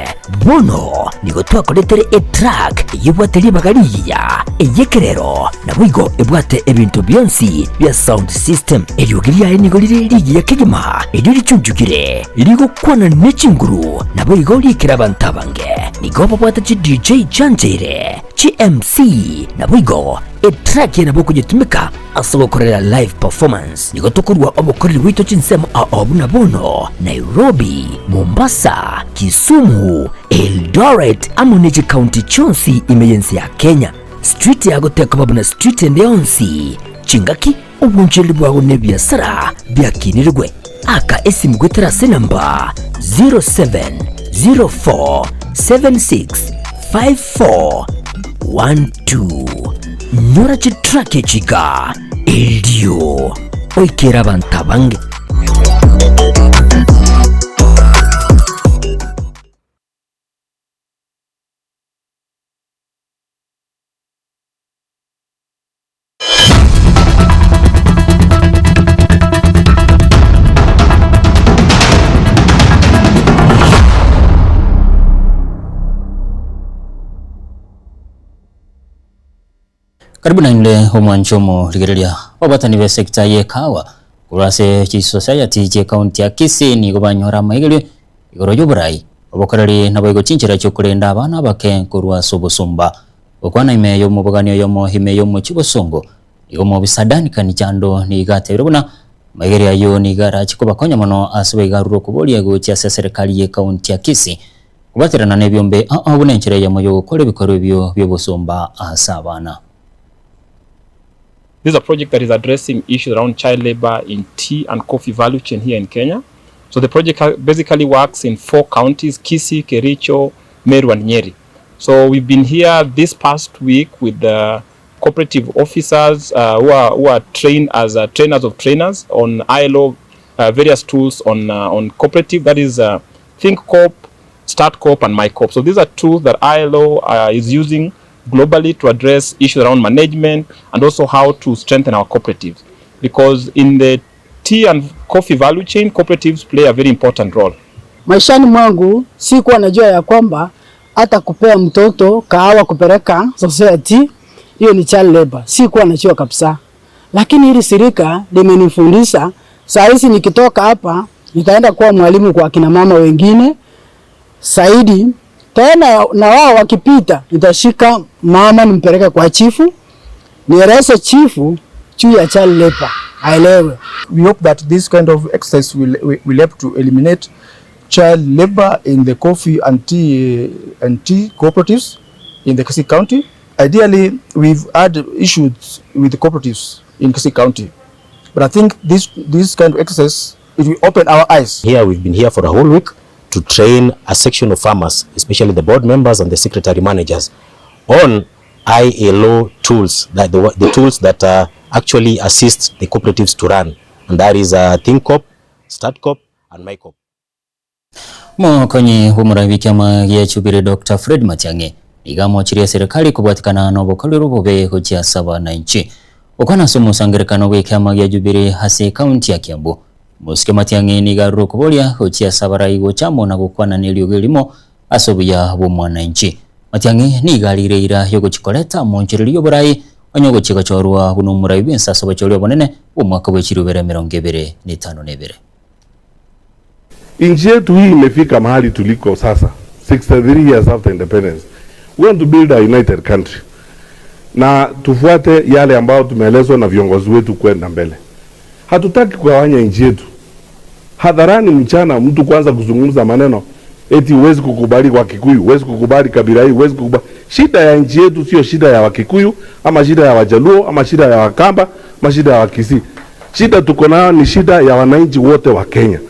Bono nigo twakoretere etruck eyebwate ribaga rigiya, ey'ekerero, naboigo ebwate ebinto bionsi bia sound system. Eriogi riaye nigo rire rigiya kegima, erio richunchukire, rigokwana ne chinguru, naboigo riikere abanto abange. Nigo babwate chi DJ chiancheire, chi MC, naboigo etruck eye nabo okonyetumeka Ase ogokorera live performance nigo tokorua obokoreri bwaito chinsemo ao buna bono Nairobi, Mombasa, Kisumu, Eldoret amo ne chikaunti chionsi ime y'ense ya Kenya. Street yago tekoba buna street ende yonsi, chingaki, obonchoreri bwago na ebiasara biakinirigwe. Aka esimu goetera ase enamba 0704765412. Nyora chitrack echi iga erio oikere abanto abange.
Karibu naende omwanchi omorigereria Abatani b'esecta y'ekahawa korwa ase chisociety chi'ecounty ya Kisii nigo banyora amaigerio igoro y'oborai, obokoreri naboigo chinchera chi'okorenda abana abake korwa ase obosomba. Gokwana ime y'omobogani oyomo ime y'omochie bosongo, nigo omobisa Duncan Chando nigo atebire buna amaigerio ayio nigo arache kobakonya mono ase baigarure okoboria gochia ase eserekari y'ecounty ya Kisii Kobaterana nebiombe ao buna enchera eyemo y'ogokora ebikorwa ebio bi'obosomba ase abana.
This is a project that is addressing issues around child labor in tea and coffee value chain here in Kenya. So the project basically works in four counties, Kisii, Kericho, Meru and Nyeri. So we've been here this past week with the cooperative officers uh, who, are, who are trained as uh, trainers of trainers on ILO uh, various tools on, uh, on cooperative, that is uh, ThinkCoop, StartCoop and MyCoop. So these are tools that ILO uh, is using globally to address issues around management and also how to strengthen our cooperatives. Because in the tea and coffee value chain, cooperatives play a very important role.
Maishani mwangu sikuwa najua ya kwamba hata kupea mtoto kahawa kupeleka society hiyo ni child labor, sikuwa najua kabisa, lakini hili shirika limenifundisha. Saa hizi nikitoka hapa nitaenda kuwa mwalimu kwa kina mama wengine zaidi tena, na wao wakipita nitashika mama nimpeleke kwa chifu, nieleze chifu juu ya child labor aelewe.
We hope that this kind of exercise will, will help to eliminate child labor in the coffee and tea, and tea cooperatives in the Kisii County. Ideally, we've had issues with the cooperatives in Kisii County, but I think this, this kind of exercise, it will open our eyes.
Here we've been here for a whole week to train a section of farmers, especially the board members and the secretary managers, on ILO tools, that the, the tools that uh, actually assist the cooperatives to run, and that is uh, ThinkCoop, StartCoop, and MyCoop.
Mokonyi bw'omorai bw'ekiama gia Jubilee Dr Fred Matiang'i nigo amochirie eserekari kobwatikana nobokoreri obobe gochia ase abananchi. Gokwana ase omosangererekano bw'ekiama gia Jubilee ase ekaunti ya Kiambu. Omosike Matiang'i nigo arure okoboria gochia ase abarai gocha amo na gokwana neriogi erimo ase obuya bw'omwananchi. Matiang'i nigo arire eira y'ogochia koreta omoonchoreria y'oborai onye ogochia gochorwa buna omorai bw'ense ase obochori obonene bw'omwaka bwe chirubere 2022.
Nchi yetu hii imefika mahali tuliko sasa 63 years after independence. We want to build a united country, na tufuate yale ambayo tumeelezwa na viongozi wetu kwenda mbele. Hatutaki kugawanya nchi yetu hadharani mchana, mtu kuanza kuzungumza maneno eti huwezi kukubali Wakikuyu, huwezi kukubali kabila hii, huwezi kukubali. Shida ya nchi yetu sio shida ya Wakikuyu ama shida ya Wajaluo ama shida ya Wakamba ama shida ya Wakisii. Shida tuko nayo ni shida ya wananchi wote wa Kenya,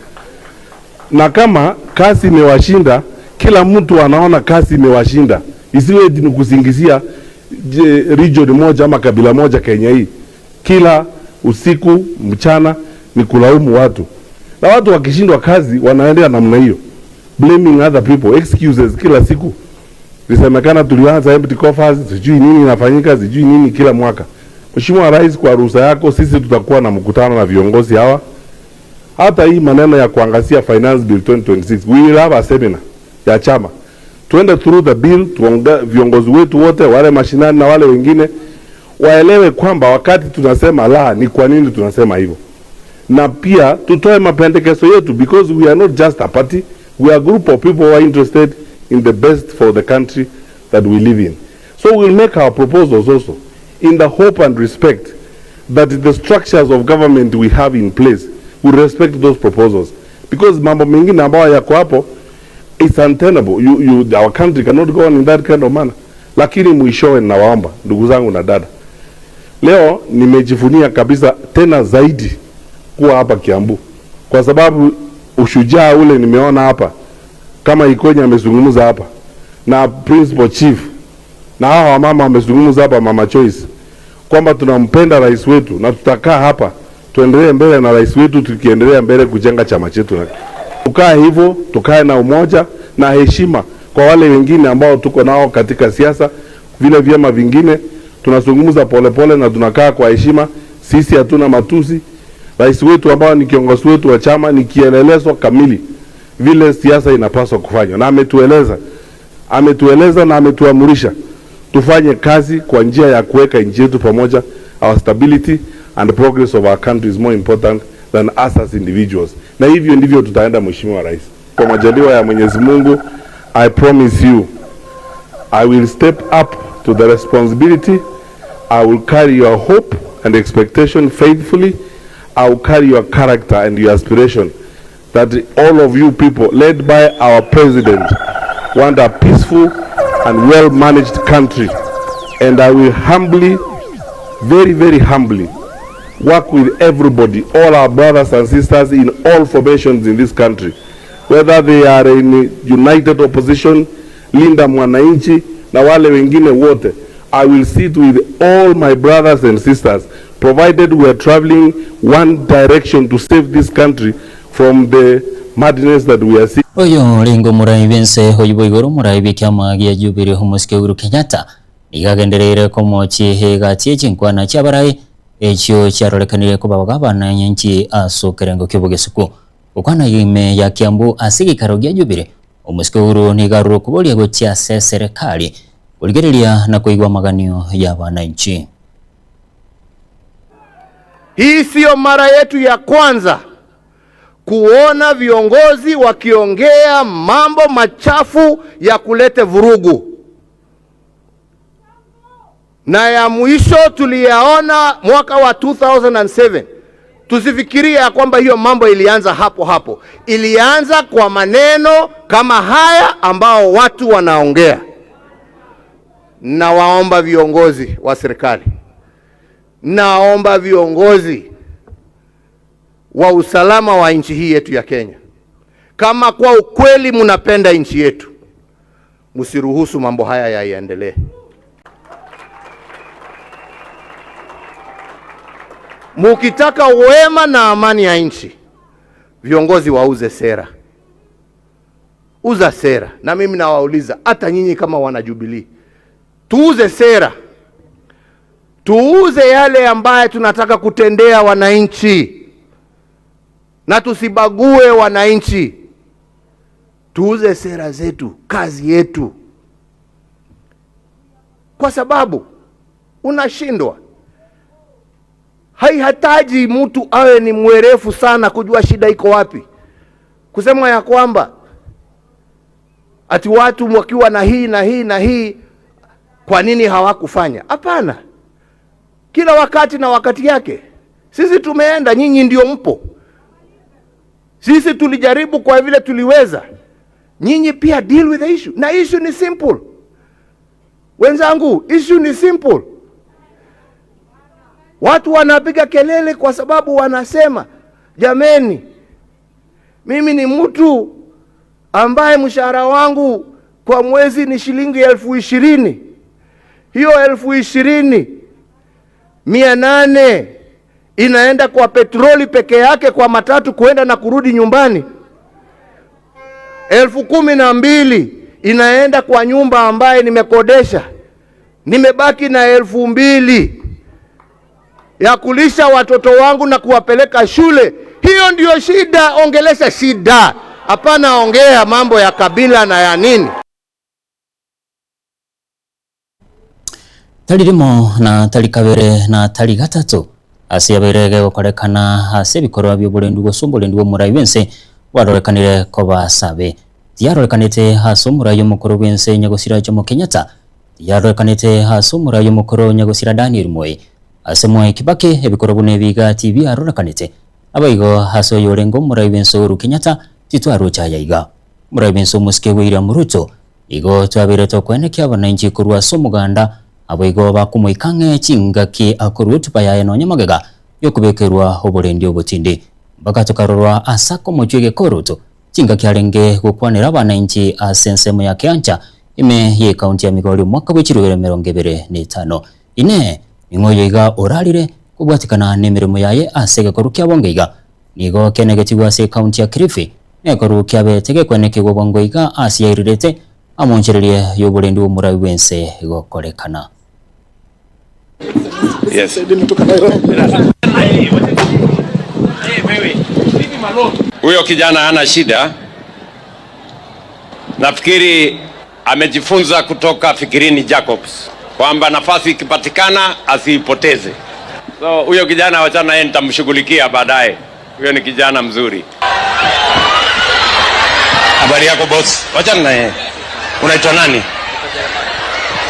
na kama kazi imewashinda, kila mtu anaona kazi imewashinda, isiwe eti ni kusingizia region moja ama kabila moja Kenya hii. Kila usiku mchana ni kulaumu watu, na watu wakishindwa kazi wanaendea namna hiyo, blaming other people, excuses kila siku. Lisemekana tulianza empty coffers, sijui nini inafanyika, sijui nini kila mwaka. Mheshimiwa Rais, kwa ruhusa yako, sisi tutakuwa na mkutano na viongozi hawa. Hata hii maneno ya kuangazia finance bill 2026, we will have a seminar ya chama, tuende through the bill, tuonge viongozi wetu wote wale mashinani na wale wengine waelewe kwamba wakati tunasema la, ni kwa nini tunasema hivyo, na pia tutoe mapendekezo yetu, because we are not just a party, we are a group of people who are interested in the best for the country that we live in. So we'll make our proposals also in the hope and respect that the structures of government we have in place will respect those proposals, because mambo mengine ambayo yako hapo it's untenable. Our country cannot go on in that kind of manner. Lakini mwishowe nawaomba ndugu zangu na dada, leo nimejivunia kabisa tena zaidi kuwa hapa Kiambu, kwa sababu ushujaa ule nimeona hapa, kama Ikonya amezungumza hapa na principal chief na hawa wamama wamezungumza hapa, Mama Choice, kwamba tunampenda rais wetu na tutakaa hapa tuendelee mbele na rais wetu, tukiendelea mbele kujenga chama chetu. Tukae hivyo, tukae na umoja na heshima kwa wale wengine ambao tuko nao katika siasa, vile vyama vingine tunazungumza polepole na tunakaa kwa heshima. Sisi hatuna matusi. Rais wetu ambao ni kiongozi wetu wa chama ni kielelezo kamili vile siasa inapaswa kufanywa, na ametueleza na ametuamurisha tufanye kazi kwa njia ya kuweka nchi yetu pamoja. Our stability and progress of our country is more important than us as individuals, na hivyo ndivyo tutaenda, Mheshimiwa Rais. Kwa majaliwa ya Mwenyezi Mungu, I promise you I will step up to the responsibility. I will carry your hope and expectation faithfully. I will carry your character and your aspiration that all of you people led by our president want a peaceful and well-managed country. And I will humbly, very, very humbly work with everybody, all our brothers and sisters in all formations in this country, whether they are in united opposition, Linda Mwananchi na wale wengine wote. I will sit with all my brothers and sisters, provided we are traveling one direction to save this country from the madness that we are seeing.
Oyo ringo murai bense oyibo igoro murai b'ekiama gia Jubilee Omosike Uhuru Kenyatta nigo agendereire komochie egati echinkwana chiabarai echio chiarorekanire kobabaga abananchi ase ekerengo ki'obogesuku. Gokwana ime ya Kiambu ase egeikaro gia Jubilee, Omosike Uhuru nigo arure okoboria gochia ase eserekari korigereria na koigwa amaganio y'abananchi.
Hii siyo mara yetu ya kwanza kuona viongozi wakiongea mambo machafu ya kuleta vurugu, na ya mwisho tuliyaona mwaka wa 2007. Tusifikirie ya kwamba hiyo mambo ilianza hapo hapo. Ilianza kwa maneno kama haya ambao watu wanaongea. Nawaomba viongozi wa serikali, naomba viongozi wa usalama wa nchi hii yetu ya Kenya, kama kwa ukweli mnapenda nchi yetu, msiruhusu mambo haya yaendelee. Mukitaka wema na amani ya nchi, viongozi wauze sera. Uza sera. Na mimi nawauliza hata nyinyi kama wana Jubilee, tuuze sera, tuuze yale ambaye tunataka kutendea wananchi. Na tusibague wananchi, tuuze sera zetu, kazi yetu, kwa sababu unashindwa. Haihitaji mtu awe ni mwerefu sana kujua shida iko wapi, kusema ya kwamba ati watu wakiwa na hii na hii na hii, kwa nini hawakufanya? Hapana, kila wakati na wakati yake. Sisi tumeenda, nyinyi ndio mpo. Sisi tulijaribu kwa vile tuliweza, nyinyi pia deal with the issue, na issue ni simple wenzangu, issue ni simple. Watu wanapiga kelele kwa sababu wanasema, jameni, mimi ni mtu ambaye mshahara wangu kwa mwezi ni shilingi 20,000. Hiyo 20,800 inaenda kwa petroli peke yake, kwa matatu kuenda na kurudi nyumbani. 12,000 inaenda kwa nyumba ambaye nimekodesha. Nimebaki na 2,000 ya kulisha watoto wangu na kuwapeleka shule. Hiyo ndiyo shida. Ongelesha shida, hapana ongea mambo ya kabila na ya nini.
Tari rimo na tari kabere na tari gatato ase yabeire gegokorekana ase ebikorwa bi'oborendi gose oborendi bw'omorai bw'ense bwarorekanire koba asabe. Tiyarorekanete ase omorai omokoro bw'ense Nyagosira Jomo Kenyatta, tiyarorekanete ase omorai omokoro Nyagosira Daniel Moi, ase Mwai Kibaki ebikorwa buna ebi iga tibiarorekanete. Naboigo ase oyorenge omorai bw'ense Uhuru Kenyatta titwaroche aya iga. Omorai bw'ense omosike William Ruto Igo twabeire tokoenekia abanainchi korwa ase omoganda, naboigo bakomoika ang'e chingaki akorua etupa yaye nonya magega y'okobekerwa oborendi obotindi. Mpaka tokarorwa ase akomochwa egekoroto, chingaki arenge gokwanera abanainchi ase ensemo ya Keancha, ime y'ekaunti ya Migori omwaka bwe chirugero 25. Inee! Ning'o oyo iga orarire kobwatikana nemeremo yaye ase egekoru kia bonge iga? Nigo kenegetigwe ase ekaunti ya Kilifi, nekeru kiabete gekwenekigwa bwango iga ase yairirete amonchererie y'oborendi bw'omorabi bw'ense gokorekana.
Yes. Huyo kijana hana shida, nafikiri amejifunza kutoka Fikirini Jacobs kwamba nafasi ikipatikana asiipoteze. So huyo kijana wachana yeye, nitamshughulikia baadaye. Huyo ni kijana mzuri. Habari yako boss? Wachana na yeye. Unaitwa nani?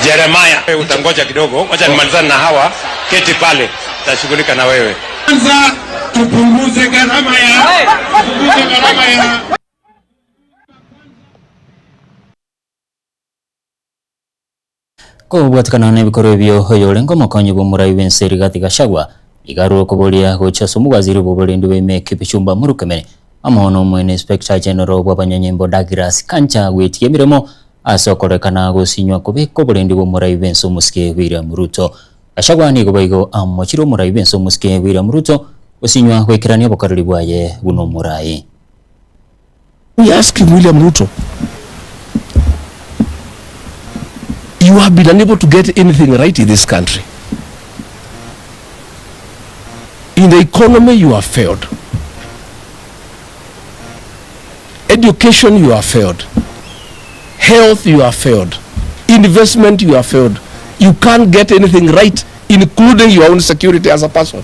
Jeremiah. Wewe utangoja kidogo, wacha nimalizane na hawa. Keti pale, tashughulika na wewe.
Kwanza tupunguze gharama ya tupunguze gharama ya
Kobwatikana nebikorwa ebio, oyorenge omokonyi bw'omorai bw'ense Rigathi Gachagua nigo arure okoboria gochia ase omowaziri bw'oborendi bwa Kipchumba Murkomen amo n'omwene Inspector General bw'abanyanyimbo Douglas Kanja gwetiga emeremo ase okorekana gosinywa kobeka oborendi bw'omorai bw'ense omosike William Ruto. Gachagua nigo boigo amochire omorai bw'ense omosike William Ruto gosinywa goikerania obokoreri bwaye buna omorai.
We asking William Ruto, you have been unable to get anything right in this country. In the economy, you have failed. Education, you have failed. Health, you have failed. Investment, you have failed. You can't get anything right, including your own security as a person.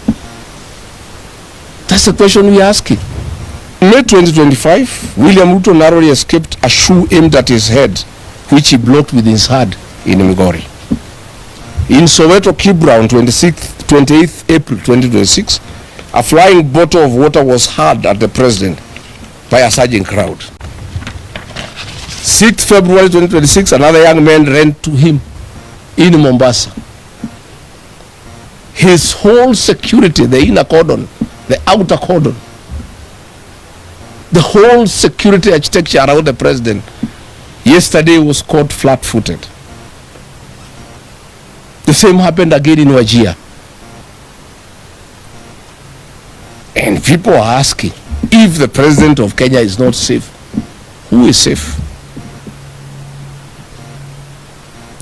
That's the question we are asking. In May 2025, William Ruto narrowly escaped a shoe aimed at his head, which he blocked with his hand in Migori. In Soweto, Kibra, on 28th April 2026, a flying bottle of water was hurled at the president by a surging crowd. 6th February 2026, another young man ran to him in Mombasa. His whole security, the inner cordon, the outer cordon, the whole security architecture around the president yesterday was caught flat-footed. The same happened again in Wajir. And people are asking, if the president of Kenya is not safe, who is safe?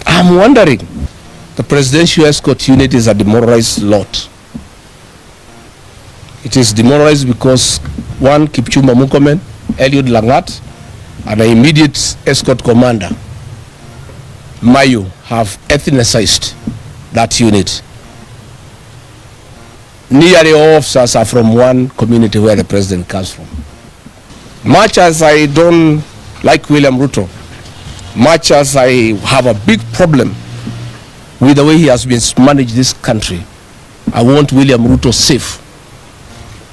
I'm wondering, the presidential escort unit is a demoralized lot. It is demoralized because one Kipchumba Murkomen, Eliud Langat and her immediate escort commander Mayu have ethnicized that unit. Nearly all officers are from one community where the president comes from. Much as I don't like William Ruto, much as I have a big problem with the way he has been managed this country, I want William Ruto safe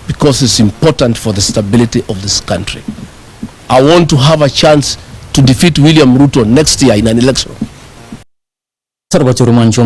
because it's important for the stability of this country. I want to have a chance to defeat William Ruto next year in an election.
Ase orobacho rw'omwancho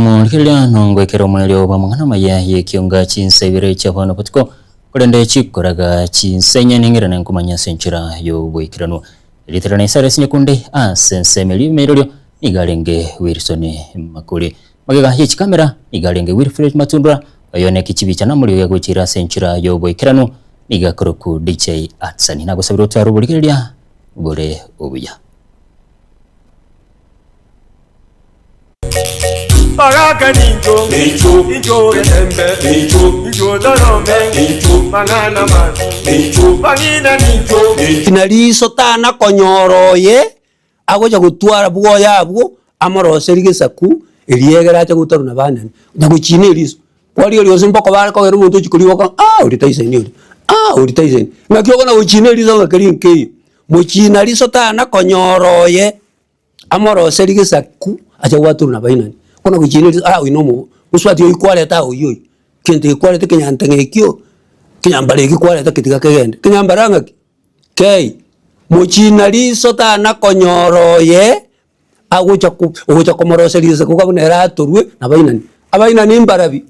nongo ekero omoerio bw'amang'ana amaya y'ekionga chinsa ibere chia bono botuko, korende chikoraga chinsa inye ning'irane nkomanya ase enchera y'oboikeranu. Erieta riane Cyrus Nyakundi ase ensemo eria y'emerorio nigo arenge Wilson Makori. Magega ye chikamera nigo arenge Wilfred Matundura, oyo neki chibicha namoriogi agochiira ase enchera y'oboikeranu nigo akorokwa DJ Atsani. Nagosabire otware oborigereria bore obuya.
Baraka nincho, nincho, nincho getembe, nincho, nincho dorome, nincho, mang'ana masu, nincho, bang'ina nincho, nincho.
Na riiso tana konyora oye agocha gotwara bwoye abwo amoroserie gesaku erio egere ache gotarwa na banene, na gochina eriso. Kwarigia rionsi mpaka bare kogera omonto ochia koriboka ah oria taisaini oria, ah oria taisaini. Ng'aki okona gochina eriso ng'a keri nkeiyo. Mochina riso tana konyora oye. Amoroserie gesaku ache gwatorwa na bainani. Bono gochia ere ah oyo nomo mosubati oyio kwareta oyio oyio, kento eke kwareta ekenyanteng'a ekio, ekenyambara eke kwareta ketiga kegende, ekenyambara ng'aki? Kei, mochina riso tana konyora oye agocha ko ogocha komoroseria gesaku buna ere atorwe na bainani. Abainani mbarabi?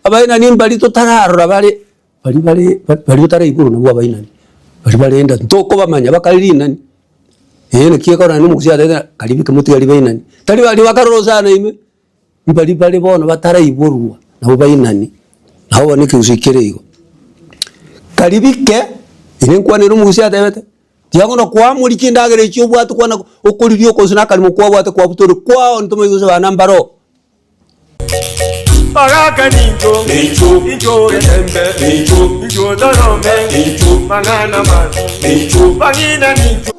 Abainani mbari totararora bare baria bare baria otaraigurwa nabwo abainani, baria barenda ntokobamanya bakare rinani. Ee naki ekero naende omogusii atebete ng'a karibu kemotigari bainani, tari baria bakarora sana ime, mbaria bare bono bataraiborwa nabo bainani, nabo bono ekegusii kere igo. Karibike, ere nkwane ere omogusii atebete, tiga bono kwamori chindagera echio obwate kwana okoriria okonsu na akarimo kwabwate kwabutoire kwao ntomanye gose bana mbaroo.
Baraka nincho, nincho, nincho getembe, nincho, nincho dorome, nincho, mang'ana masu, nincho, bang'ina nincho.